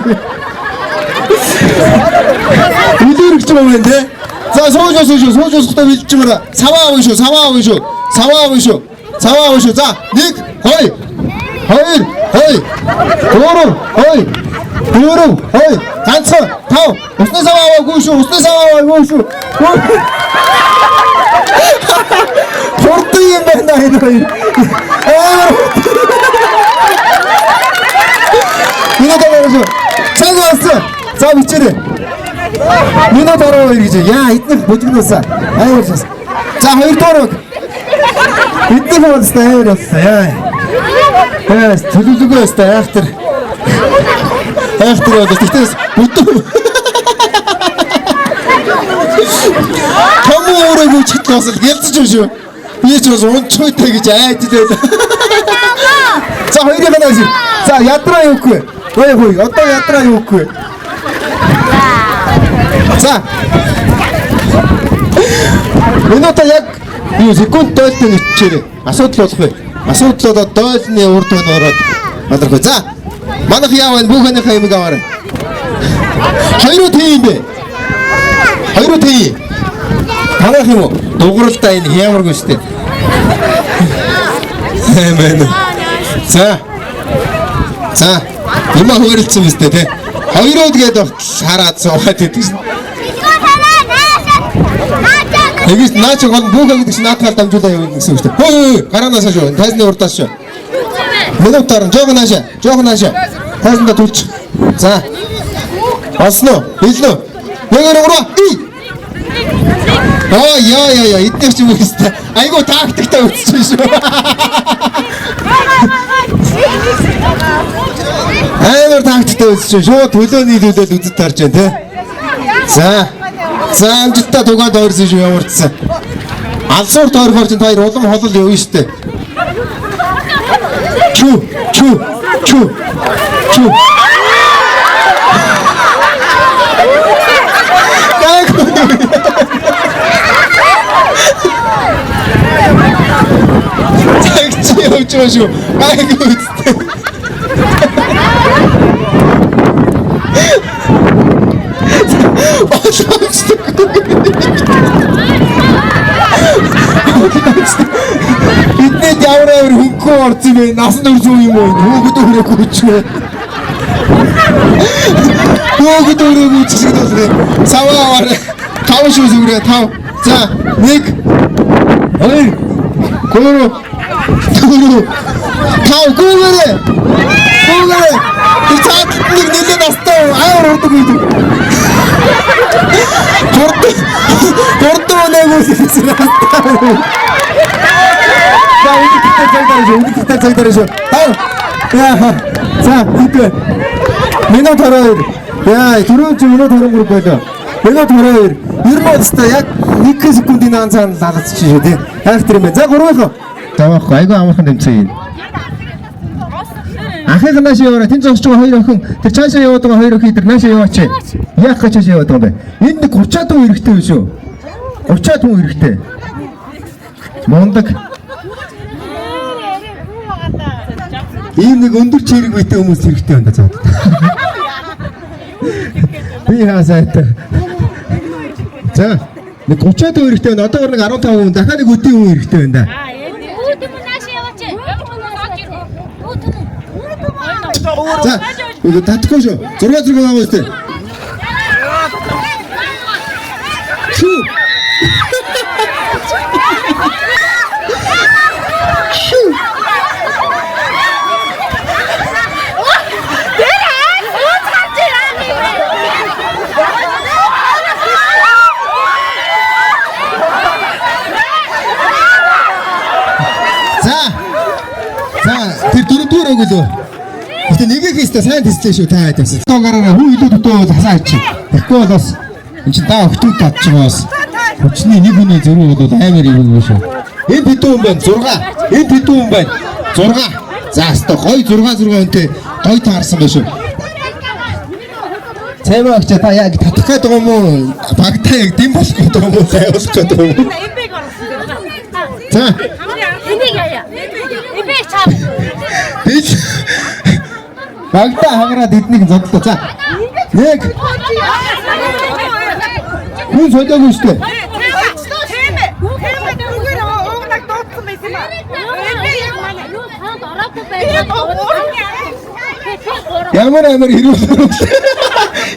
Үлээрэгч юм байна те. За сууж сууж сууж суухдаа бэлдэж мөрөө. Саваа авах шүү. Саваа авах шүү. Саваа авах шүү. Саваа авах шүү. За 1 2 2 2 3 2 4 2 ганцхан 5 усны саваа аваагүй шүү. Усны саваа аваагүй шүү. Хурдан юм байна энэ хоёр. Амар. Минут ороо. Цаг болсон. За бичээрэй. Минут ороо гэж. Яа эднийх бүжгнөөсөө аяар шас. За хоёрдугаар үг. Эднийх болсон аяар болсон. Яа. Яа төлөвлөгөө өстэй айхтар. Айхтар бол тэгтээс бүдүү. Том өөрөөгүй читэл бас л гялцж юм шүү. Би ч бас унцгүйтэй гэж айддаг. За хоёрыг нь авчих. За ядраа юугүй. Ой хой одоо ядраа юугүй. За. Минута яг юу секунд дойлтой нэчээрэй. Асуудал болох вэ? Асуудал болоод дойлны урд өмнө ороод мадрах вэ? За. Манайх яав вэ? Бүхэнийхээ юмыг аваарай. Хоёроо тийм бэ. Хоёроо тийм. Танах юм уу? Дугууралдаа энэ ямаргүй шүү дээ. Сайн байна. За. За. Юм хөөрөлдсөн биз дээ, тэ? Хоёроо тэгээд хараад суугаад идэв шин. Тэгээс наа чи гол бүүхэ гэдэг чинь наадхаар дамжуулаа явна гэсэн үг шүү дээ. Хөө гараанаас шүү. Тайзны урдаас шүү. Минутаар жоохон наашаа. Жоохон наашаа. Тайзандаа түлч. За. Олсно уу? Хэлнэ үү? 1 2 3. И. Аа яа яа яа эднэр ч юм уу хэвээр. Айгу тактиктай үзчихсэн шүү. Амар тактиктай үзчихсэн. Шууд төлөө нийлүүлээд үзэж тарж байна те. За. За амжилттай тугаад ойрсон шүү ямар ч гэсэн. Алсуур тойрохоор чинь та хоёр улам холол явна шүү дээ. Чү чү чү чү. Цагч явж байгаа шүү. Айгу үстэй. Биднээд ямар амар хөнгөө орсон бэ? Насан турш юм уу? Хүүхэд өрөөгүй ч вэ? Хүүхэд өрөөгүй ч шиг болох юм. Саваа аваарай. 5 шүү зүгрээ 5. За 1 2 3 4 5 гүүгээрээ. Гүүгээрээ. Тэр цааталт нэг нэлээд настай амар урдаг үйдэг. Гурд өнөөгөөс ирсэн настай. За үлдээ цаг дараа шүү. Үлдээ цаг дараа шүү. 5. Яа. За хэдвэ. Минут 22. Яа, түрүүн чи минут 23 байлаа. Минут 22. Ер нь бол өстой яг 1 секундын наан цаана лалцчих шүү тий. Хайртай юм байна. За гурвынх. За байхгүй айгүй амархан тэмцээн юм. Ахыг нааш яваарай. Тэн зогсож байгаа хоёр охин тэр цаашаа яваад байгаа хоёр охин тэр наашаа яваач. Яах гэж цаашаа яваад байгаа юм бэ? Энд нэг 30-аад хүн хэрэгтэй биш үү? 30-аад хүн хэрэгтэй. Мундаг. Ийм нэг өндөр чирэг үетэй хүмүүс хэрэгтэй байна да цаад. Би хаасайтай. За нэг 30-аад хүн хэрэгтэй байна. Одоогор нэг 15 хүн, дахиад нэг өдийн хүн хэрэгтэй байна да. За 이거 татахгүй шүү. 6 6 байгаа үстэй. Шүү. Шүү. За. За тэр дөрөвдүгээр өглөө. Гэтэ нэгийг хийхдээ сайн тэслээ шүү та хайдсан. Доогараараа хүн илүү дутуу бол хасаа хийчих. Тэгэхгүй бол бас энэ чинь та охтууд татчих бас. Хүчний нэг хүний зөрүү бол амар юм шүү. Энэ хэдэн хүн байна? 6. Энэ хэдэн хүн байна? 6. За өстой гой 6 6 хүнтэй гой таарсан байх шүү. Цаймаа огч та яг татах гээд байгаа юм уу? Багтаа яг дэм болох гээд байгаа юм уу? Зайлуулах гээд байгаа юм уу? За. Энийг яа. Эбэг чам. Би багтаа хагараад эднийг зодлоо. За. Нэг. Хүн солиогүй шүү дээ. Ямар амар хэрүүл.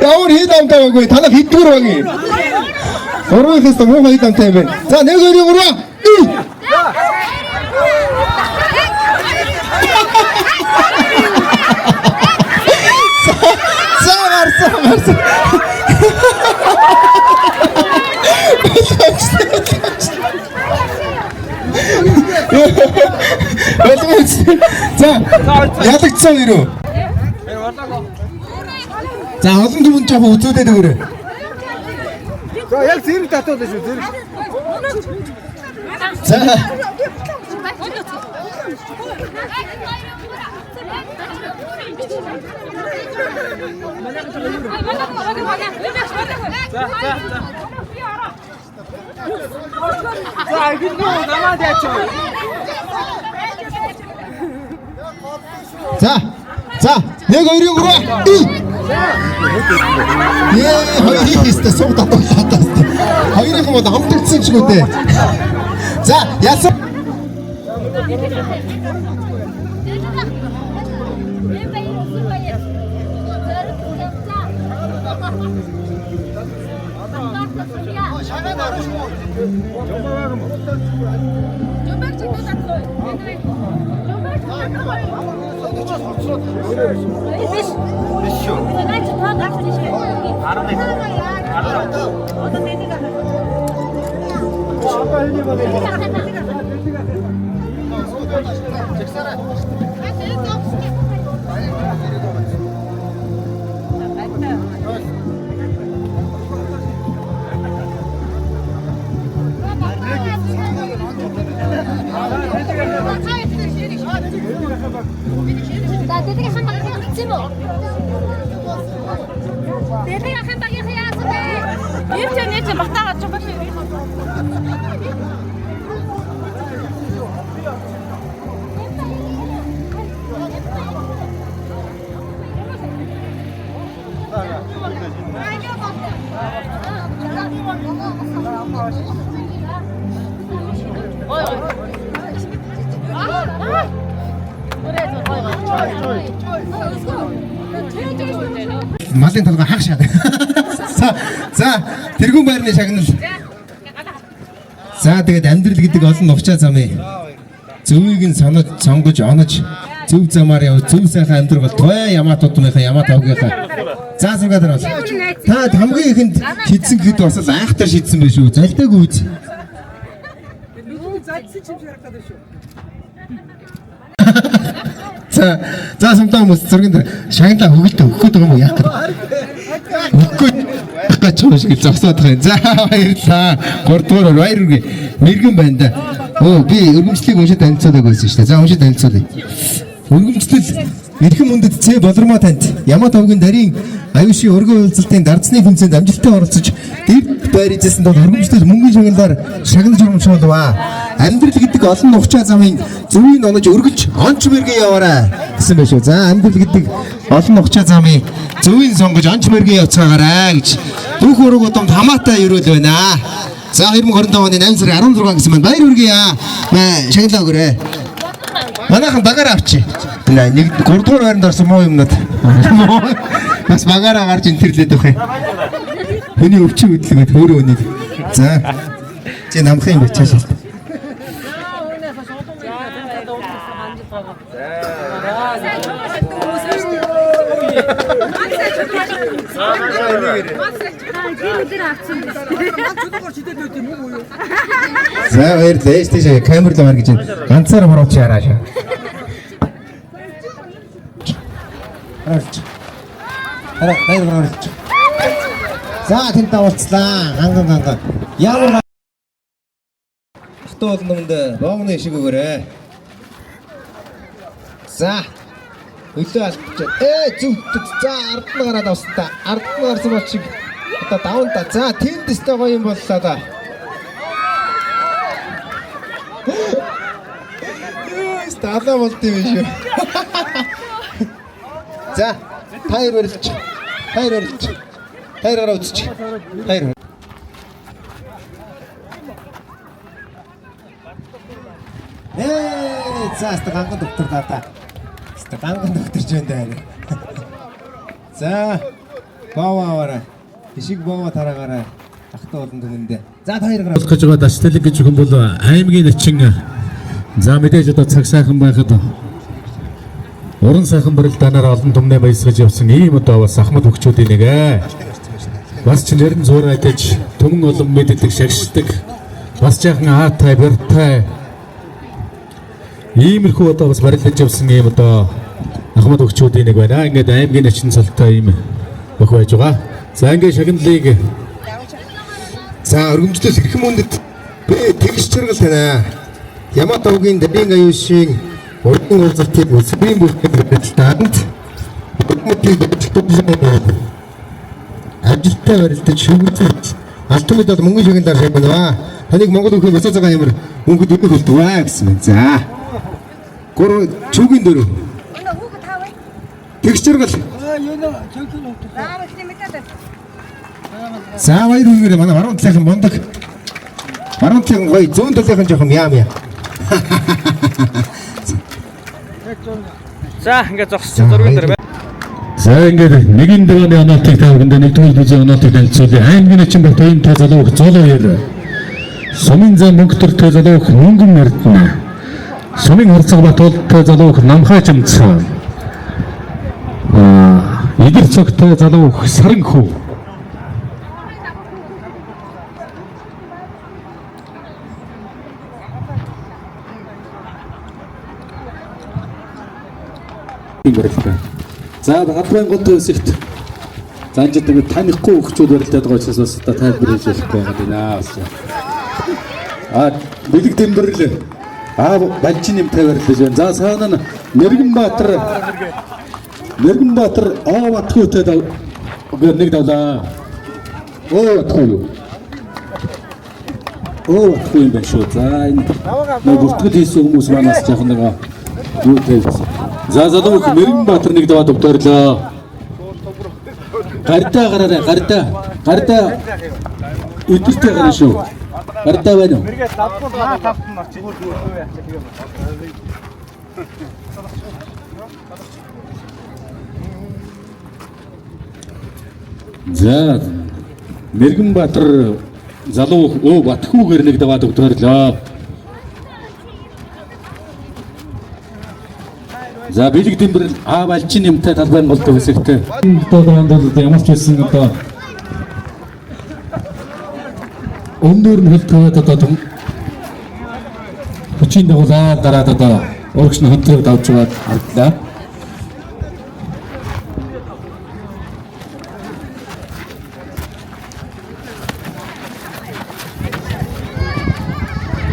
Ямар хил амтай байггүй. Танах хэддүгээр баг юм. Гурвынхээс муухай хил амтай юм байна. За 1 2 3. За гарсан гарсан. За ялагдсан ирүү. За олон түмэн жоохон үзүүлээд өгөөрэй. За яг зэрэг татуулаа шүү зэрэг. За. За эхэлнэ намаад яач вэ? За. За 1 2 3. Ээ хоёрын хийстэ суг татуулаа таа. Хоёрын бол амтагдсан ч үгүй дээ. За яасан. Малын толгой хаг шат. За тэргүүн байрны шагнал. За тэгээд амьдрал гэдэг олон нухчаа замын зөвийг нь санаж сонгож онож зөв замаар яв зөв сайхан амьдрал болтугай Ямаа тутмынхаа Ямаа тавгийнхаа. За зургаа дараа. Та хамгийн ихэнд шидсэн гэхэд бас л айхтар шидсэн байх шүү. Залдаагүй үз. За самтаа хүмүүс зургийн дээр шагналаа хөгөлтөө өгөх гээд байгаа юм уу яах вэ? Өгөхгүй гэж юм шиг зогсоод байгаа юм. За баярлалаа. 3 дугаар баяр үргээ. Мэргэн байна да. Өө би өргөмжлөлийг уншиж танилцуулаагүй байсан шүү дээ. За уншиж танилцуулъя. Өргөмжлөл эрхэм хүндэт Ц Болормоо танд Ямаа тавгийн дарийн аюушийн өргөн уулзалтын дардсны тэмцээнд амжилттай оролцож дэвд байр эзэлсэн тул өргөмжлөл мөнгөн шагналаар шагнал журамшуулваа. Амьдрал гэдэг олон нухчаа замын зөвийг онож өргөлж онч мэрэгэн яваарай гэсэн байх шүү. За амьдрал гэдэг олон нухчаа замын зөвийг сонгож онч мэрэгэн явцгаагаарай гэж бүх ураг удамд хамаатай өрөөл байна. За 2025 оны 8 сарын 16 гэсэн маань баяр хүргэе. Шагналаа өгөөрэй. Манайхан багаараа авчи. Нэг 3 дугаар байранд орсон муу юмнууд. Бас багаараа гарч энтерлээд байх юм. Хүний өвчин хөдлөгөөд хөөрөө өнийг. За. Чи намх юм бэ чаашаа. За баярлалаа. Ээж тийш камер руу гарч гэж ганцаараа морооч яраашаа. Хараач. Хараа дайр гарч. За тэнд уулзлаа. Ганган ганган. Ямар хатуу олон нүмэнд боогны ишиг өгөөрэй. За. Өглөө алчаад. Зүг. За ард нь гараад авсан та. Ард нь гарсан бол чиг одоо даван та. За тэнд өстой гоё юм боллоо да. Далаа болд юм шүү. За таяр барилж. Таяр барилж. Таяр гараа үзчих. Таяр. За хаста ганган доктор даа. Хаста ганган доктор ч байна даа. За боова аваарай. Ишиг боова тараагаарай. Ахтай болон түмэндээ. За таяр гараа. Болох гэж байгаа Дашталин гэж хүн бол аймгийн начин. За мэдээж одоо цаг сайхан байхад уран сайхан барилдаанаар олон түмнээ баясгаж явсан ийм одоо бас ахмад хөгчүүдийн нэг Бас ч нэрэн зуурайдаж түмэн олон мэддэг шагшдаг. Бас жаахан аатай, бэртай иймэрхүү одоо бас барилдаж явсан ийм одоо ахмад хөгчүүдийн нэг байна. Ингээд аймгийн начин цолтой ийм өх байж байгаа. За ингээд шагналыг за өргөмжлөл эрхэм хүндэт би тэгш чаргал танаа. Ямаа тавгийн дарийн аюушийн уран уулзалтыг өсвөрийн бүлгийн барилдаанд амжилттай барилдаж шүгүүлж алтан медаль мөнгөн шагналаар шагнаваа. Таныг Монгол өхөө босоо цагаан ямар мөнгөд өгөх болтугай гэсэн байна. За. 3 чүүгийн 4. Тэгш чаргал. За баяр хүргэе манай баруун талынхан мундаг. Баруун талынхан гоё, зүүн талынхан жоохон яам яа. За ингээд зогсчих зургийн дээр. За ингээд нэгэн дөрөвний оноотыг та бүхэндээ нэгдүгээр бүзийн оноотыг танилцуулъя. Аймгийн начин бат ийм та залуу золоо хоёр. Сумын зам мөнгөтөртэй залуух Мөнгөн Эрдэнэ. Сумын харцаг Батуултай залуух Намхай Чамцсан. Идэр цогтой залуух Саранхүү. Барилдаа. За, гадрын гол хэсэгт занжид нэг танихгүй хөгчүүд барилдаад байгаа учраас бас одоо тайлбар хийж болохгүй байгаа юм аа бас. А бэлэг дэмбэрлээ. А балжин юм тавиарлаж байна. За, цаана нь Мэргэн Баатар Оо Батхүйтэй нэг давлаа. Оо Батхүй юу? Оо Батхүй юм байна шүү. За, энэ нэг бүртгэл хийсэн хүмүүс манаас жоохон нэг юу тавьсан. За, залуу Мэргэн Баатар нэг даваад өвдөрлөө. Гардаа гараарай, гардаа. Гардаа өдөртэй гарна шүү. Гардаа байна уу? Мэргээ давтан наа тавтан орчих. За, Мэргэн Баатар залуу Өө Батхүүгээр нэг даваад өвдөрлөө. За, бэлэг дэмбэрэл А балжин юмтай талбайн гол хэсэгтэй. Одоо онд бол ямар ч байсан одоо өндөр нь хөл тавиад одоо хүчийн дагуулаа дараад одоо урагш нь хөндрөг давж байгаад харагдлаа.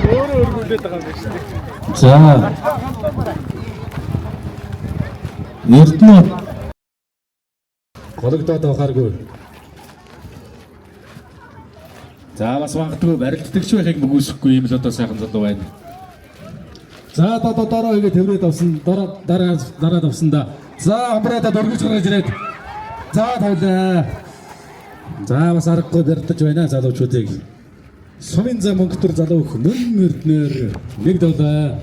Өөрөө өргүүлээд байгаа юм байна шүү дээ. За. Эрдэнэ гологдоод байхааргүй. За, бас магадгүй барилддагч байхыг мөгөөсөхгүй юм л одоо сайхан залуу байна. За, одоо дороо игээ тэрвэд авсан, дороо дараа дараад авсан да. За, амбраадад өргөж гаргаж ирээд за тавилаа. За, бас аргагүй барилдаж байна залуучуудыг. Сумын зам мөнгөтөр залуу мөн эрднээр нэг давлаа.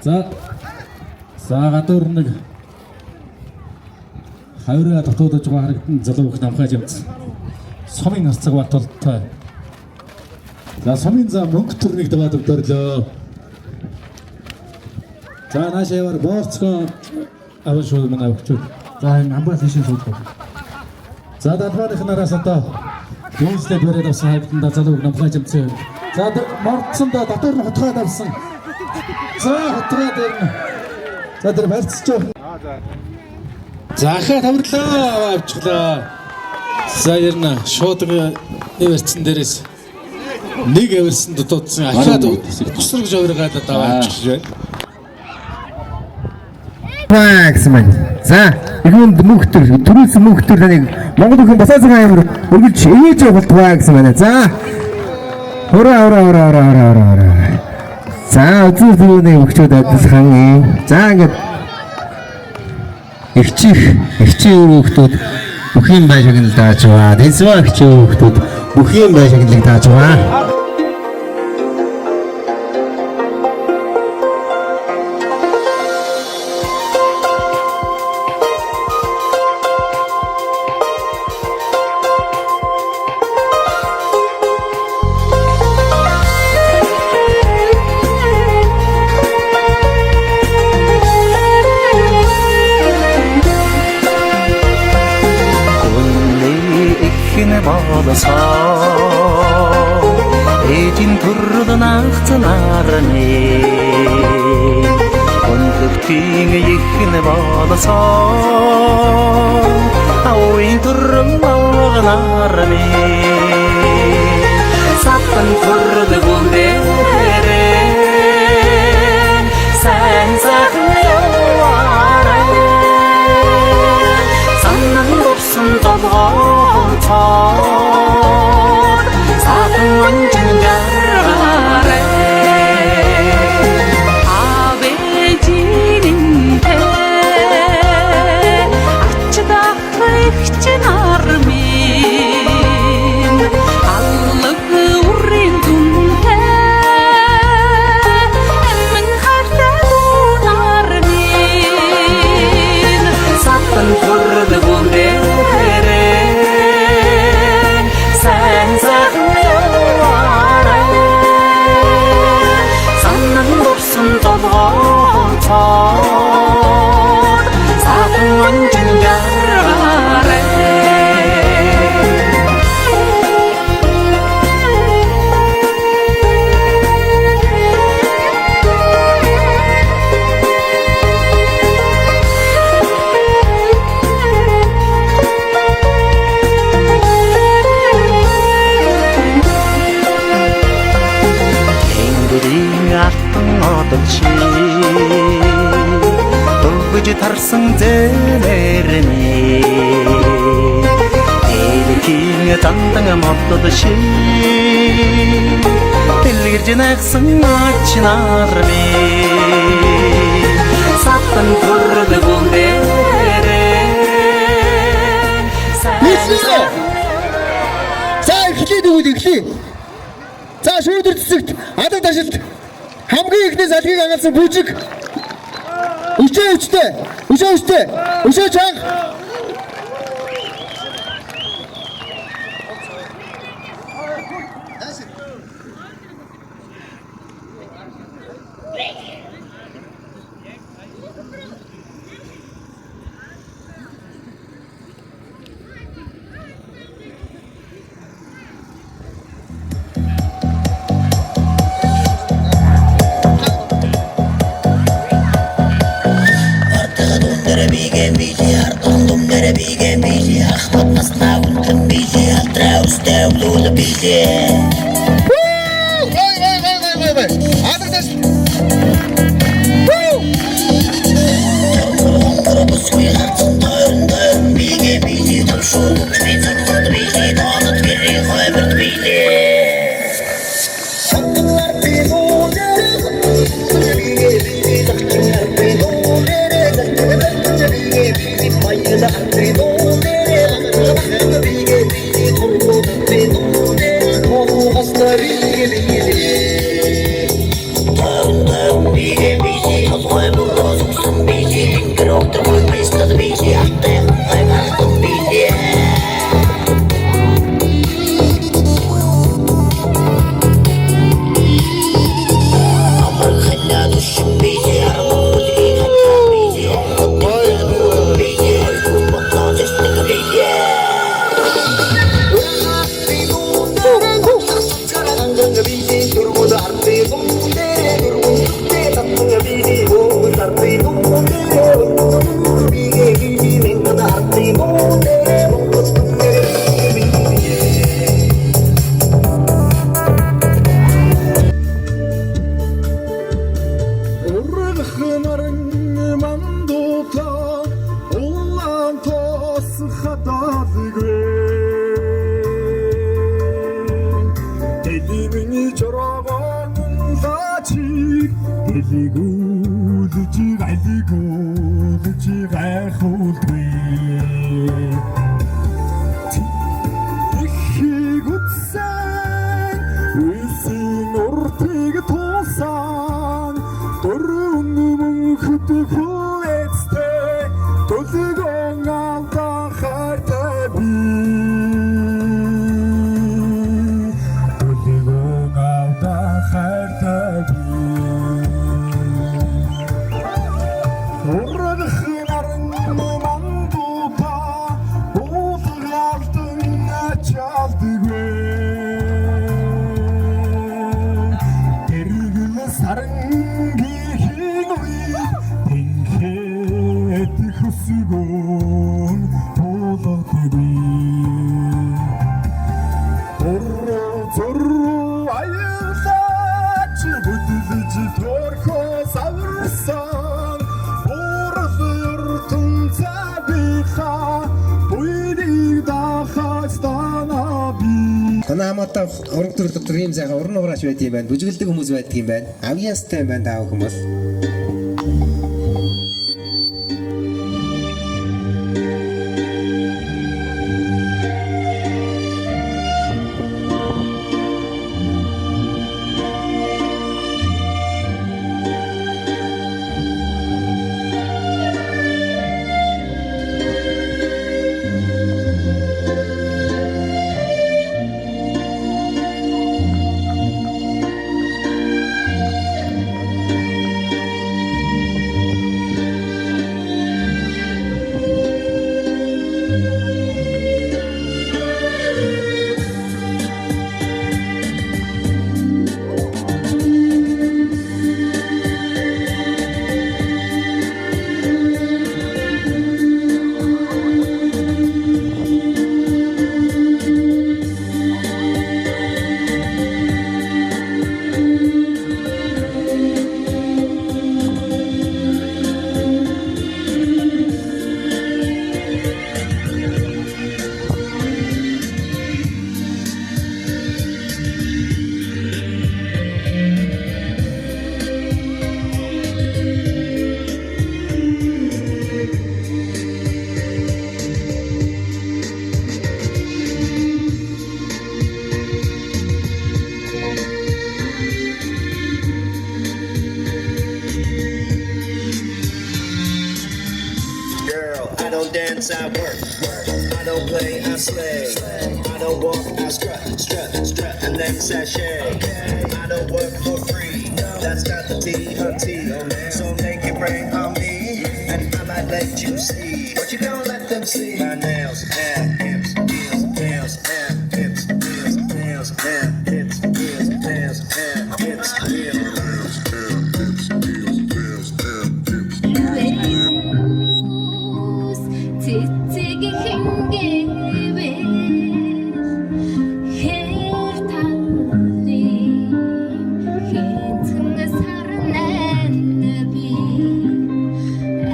За за гадуур нэг хавраа дотоодож байгаа харагдан залуу их намхай жимц. Сумын харцаг Батултай. За, сумын зам мөнгөтөр нэг даваад өвдөрлөө. За, нааш яваар боорцгон аван шүү манай өгчүүд. За, энэ амбаа тийшээ суудаг. За, далбааных нараас одоо дүүнслээд бариад авсан харагдан да залуу намхай жимцээ. За, мордсон да дотор нь хутгаад авсан. За, хутгаад ирнэ. За, тэр барьцж явах. За, ахаа тавирлаа авчихлаа. За, ернэ шууд нэвэрсэн дээрээс нэг авирсан дутуудсан ахаад тусраг жовргаад одоо авчих байна. Ба гэсэн маань. За, их хүнд мөнхтөр, төрүүлсэн мөнхтөр таныг Монгол бүхэн басаа цагаан аймар өргөлж ивэж явуултугай гэсэн байна. За. Хураа хураа хураа хураа хураа хураа хураа. За, үзүүр түрүүний өгчүүд адилхан. За, ингээд эгчих эгчийн хүүхдүүд бүх юм бай шагнал дааж байгаа. Дэнсваа эгчийн хүүхдүүд бүх юм бай шагналыг дааж байгаа. Гүнний ихэн болсон ээжин төрөл нагцнаар минь Гүнлэгтийн ихэн болсон авын төрөл авганаар минь Сатан төрөл гүндэрээ сайн сайхан яваарай. Санан дурсан толгойцоор сахан онжин жаргаарай. Авэжинтэй ачдах их нар минь аллаг үрийн дүнтэй амин хайртай дунар минь Сатан төрөл гүндэрээ цоод сайхан онжин жаргаарай. Тэнгэрийн алтан одод шиг өвгөж тарсан зэнэр минь, дэлхийн дандан модод шиг дэлгэрж найгсан ач нар минь, сатан төрд бүгдээрээ. Эхлэе. За, эхлэе, тэгвэл эхлэе. За, шүүдэр цэцэгт алаг ташлт хамгийн ихний салхийг хагалсан бүжиг. Өчөө өчтэй. Өшөө өчтэй. Өшөө чанга. Гой гой гой гой гой гой. Алаг ташлт. Ургах наран мандуута улаан тос хадалгүй. Дэлийн чорогон лачиг дэлигүүлж галигүүлж гайхуулдгүй. Ихийг үтсэн үсийн уртыг туусан дөрвөн мөнхөд хүлээцтэй төлгөн алдаа хайртай би, төлгөн алдаа хайртай би. Ургах наран мандуута уулга алдан ачаалдаггүй. Тэргэл сарангийн үе тэнхэд хөсгөн туулгадаггүй. Уруу зуруу аялаач хөдөлж төрхөө саварсан урал ертөнцийн бихаа буйрыг дахаж танаа би. Танай хамаатан уран төрөл дотор ийм сайхан уран уураач байдаг юм байна. Бүжиглдэг хүмүүс байдаг юм байна. Авьяастай юм байна таа бүхэн бол. I work, work. I don't play, I slay. I don't walk, I strut, strut, strut, and then sashay. I don't work for free. That's got to be hunty. So make it rain on me, and I might let you see. What you gonna let them see? My nails, hair, hips, heels, nails, hair, hips, heels, nails, hair, hips, heels, nails, hair, hips, heels. Nails, hair, hips, heels, nails, hair, hips. Цэцэг хингээвэл хэр талын хэнцэн сарнан би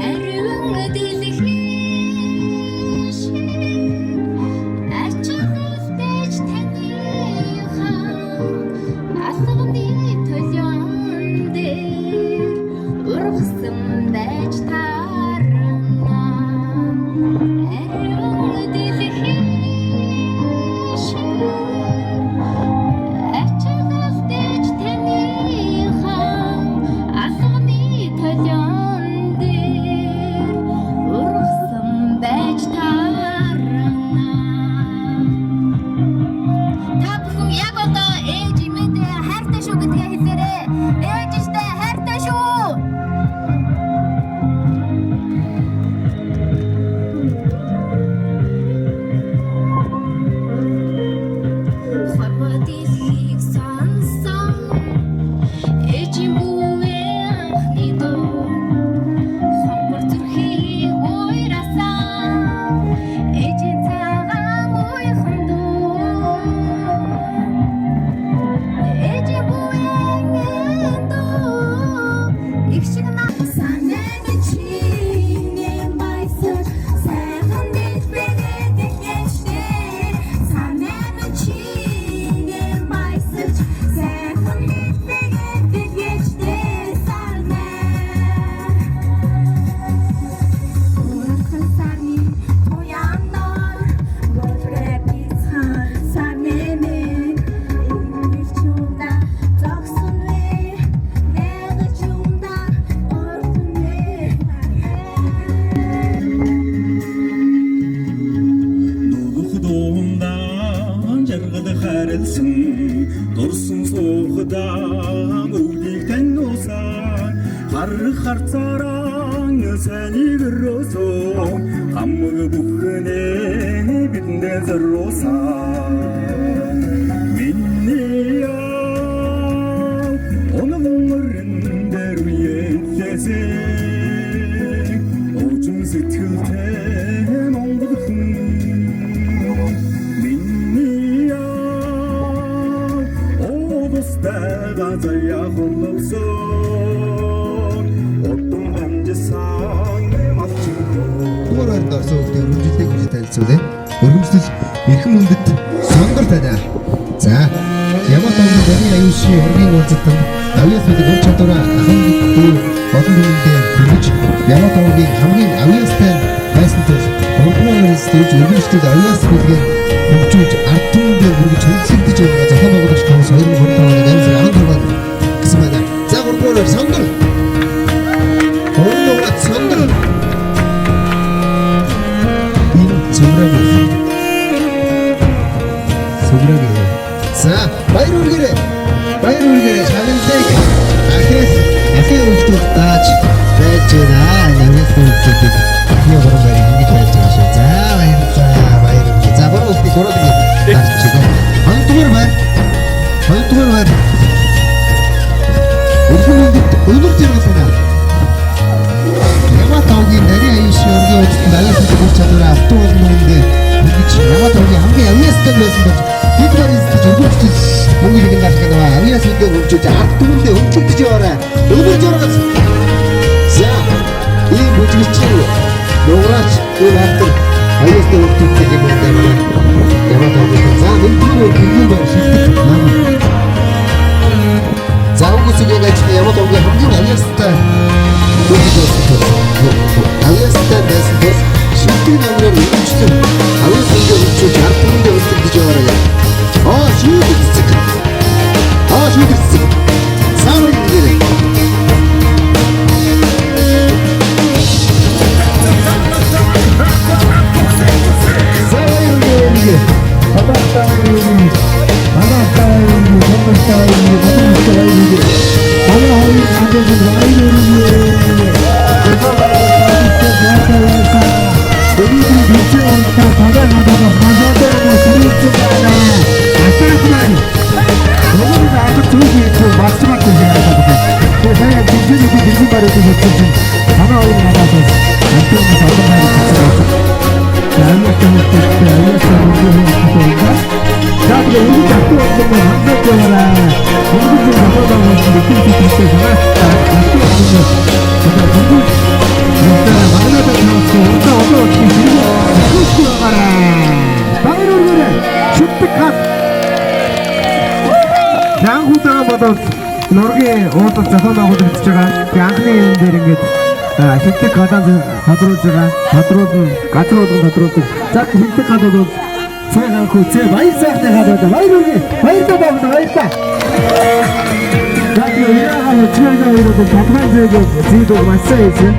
ариун дэлхийн шиг ачаалтаж таныхан алганы толион дээр ургасан байж таарна ариун дэлхийн шиг ачаалтаж таныхан алганы толион дээр ургасан байж таарна. Та бүхэн яг одоо ээж эмээдээ хайртай шүү гэдгээ хэлээрэй. Ээжтэй хайртай шүү. Хорвоо дэлхийг сонсон ээжийн бүвээ анхны дуу хонгор зүрхийг уйрасан ээжийн цагаан уйхан дуу ээжийн бүвээ дуу их шиг санаа чинээ майсаж сайхан дэлбэрээ дэлгэжтэй санаа чинээ майсаж сайхан дэлбэрээ дэлгэжтэй сарнаа Урхан сарны туяанаар болрэ бицхан сарнэмэн Ингэлчүнда зогсон вэ Нэгчүнда орсон вэ. Дулах дуундан жаргал харилсан дурсан суухдаа өвдийг таньуулсан хар харцаараа сайныг өрөөсөн хамаг бүхнээ бидэндээ зориулсан миний яа оногорн дээр үеэлээсэ уучин сэтгэлтэй Монгол хүн миний яа улстай газар хулсан удам дамжсан малчин. Дугаар байранд орсон хүүхдийн өргөмжлөлийг хүлээж танилцуулъя. Өргөмжлөл эрхэм хүндэт сонгор танай. За, Ямаа тооны Дарийн аюулшийн ургийн уулзалтанд авьяас бүлэг ур чадвараа ахын дүү олон түмэндээ хүргэж Ямаа тоогийн хамгийн авьяастай байсан тул 3 дугаар байранд өргөмжлөл авьяас бүлгээр хөгжүүлж ард түмэндээ хүргэж хөндлөгдөж байгаа зохион байгуулагч хүмүүс 2025 оны 8 сарын 16-нд гэсэн байна. За, 3 дугаар байр сонгор. 3 дугаар сонгор. Энэ зүмрэг. Сүмрэг. За, баяр үргээрэй. Баяр үргээрэй. Шагналыг ахиас ахын хүүхдүүд дааж байж байна. Намын хүүхдүүдийг ахны гурван байрыг ингэж байж байгаа шүү. За, баярлалаа. Баяр үргээ. За, гурван хүүхдийг гурван ингэ дарчих. Хоёрдугаар байр. Хоёрдугаар байр. Өргөн хүндэт өнөр жаргал байна. Ямаа тавгийн нарийн аюулшийн ургийн уулзалтанд авиас үр чадвараа автан олон хүндээ хүргэж Ямаа тавгийн хамгийн авиастай байсан болж хэд бар эзэлж өргөмжлөл мөнгө шагнал авах гэдэг авиас үдээ хөгжүүлж ард түмэндээ хөгжүүлж яваарай. Өнөр жаргал. За, ийм бүжигчин нуграач энэ автор авиастай хөгжүүлдэг юм байна манай Ямаа тавгийн. За, нэгдүгээр тэргийн байр шилдэг нам. За, үгүйсгийн ажил Ямаа тавгийн хамгийн авиастай хөгжиж байсан тул авиастай байсан тул шилдэг номероор өргөмжлөн бол нургийн уулал зохион байгуулагдаж байгаа. Тэгээ анхны юм дээр ингээд хилдэг гадаа тодруулж байгаа. Тодруулна, газар болгон тодруулдаг. За, хилдэг гадаа бол цай ханхүү цай баяр сайхны гадаа. Баяр үргээ. Баярлалаа, байна, баярлалаа. За, тэгээ яагаад өчигдөр хоёр бол толгой зээгээд зийдэг маш сайн хийсэн.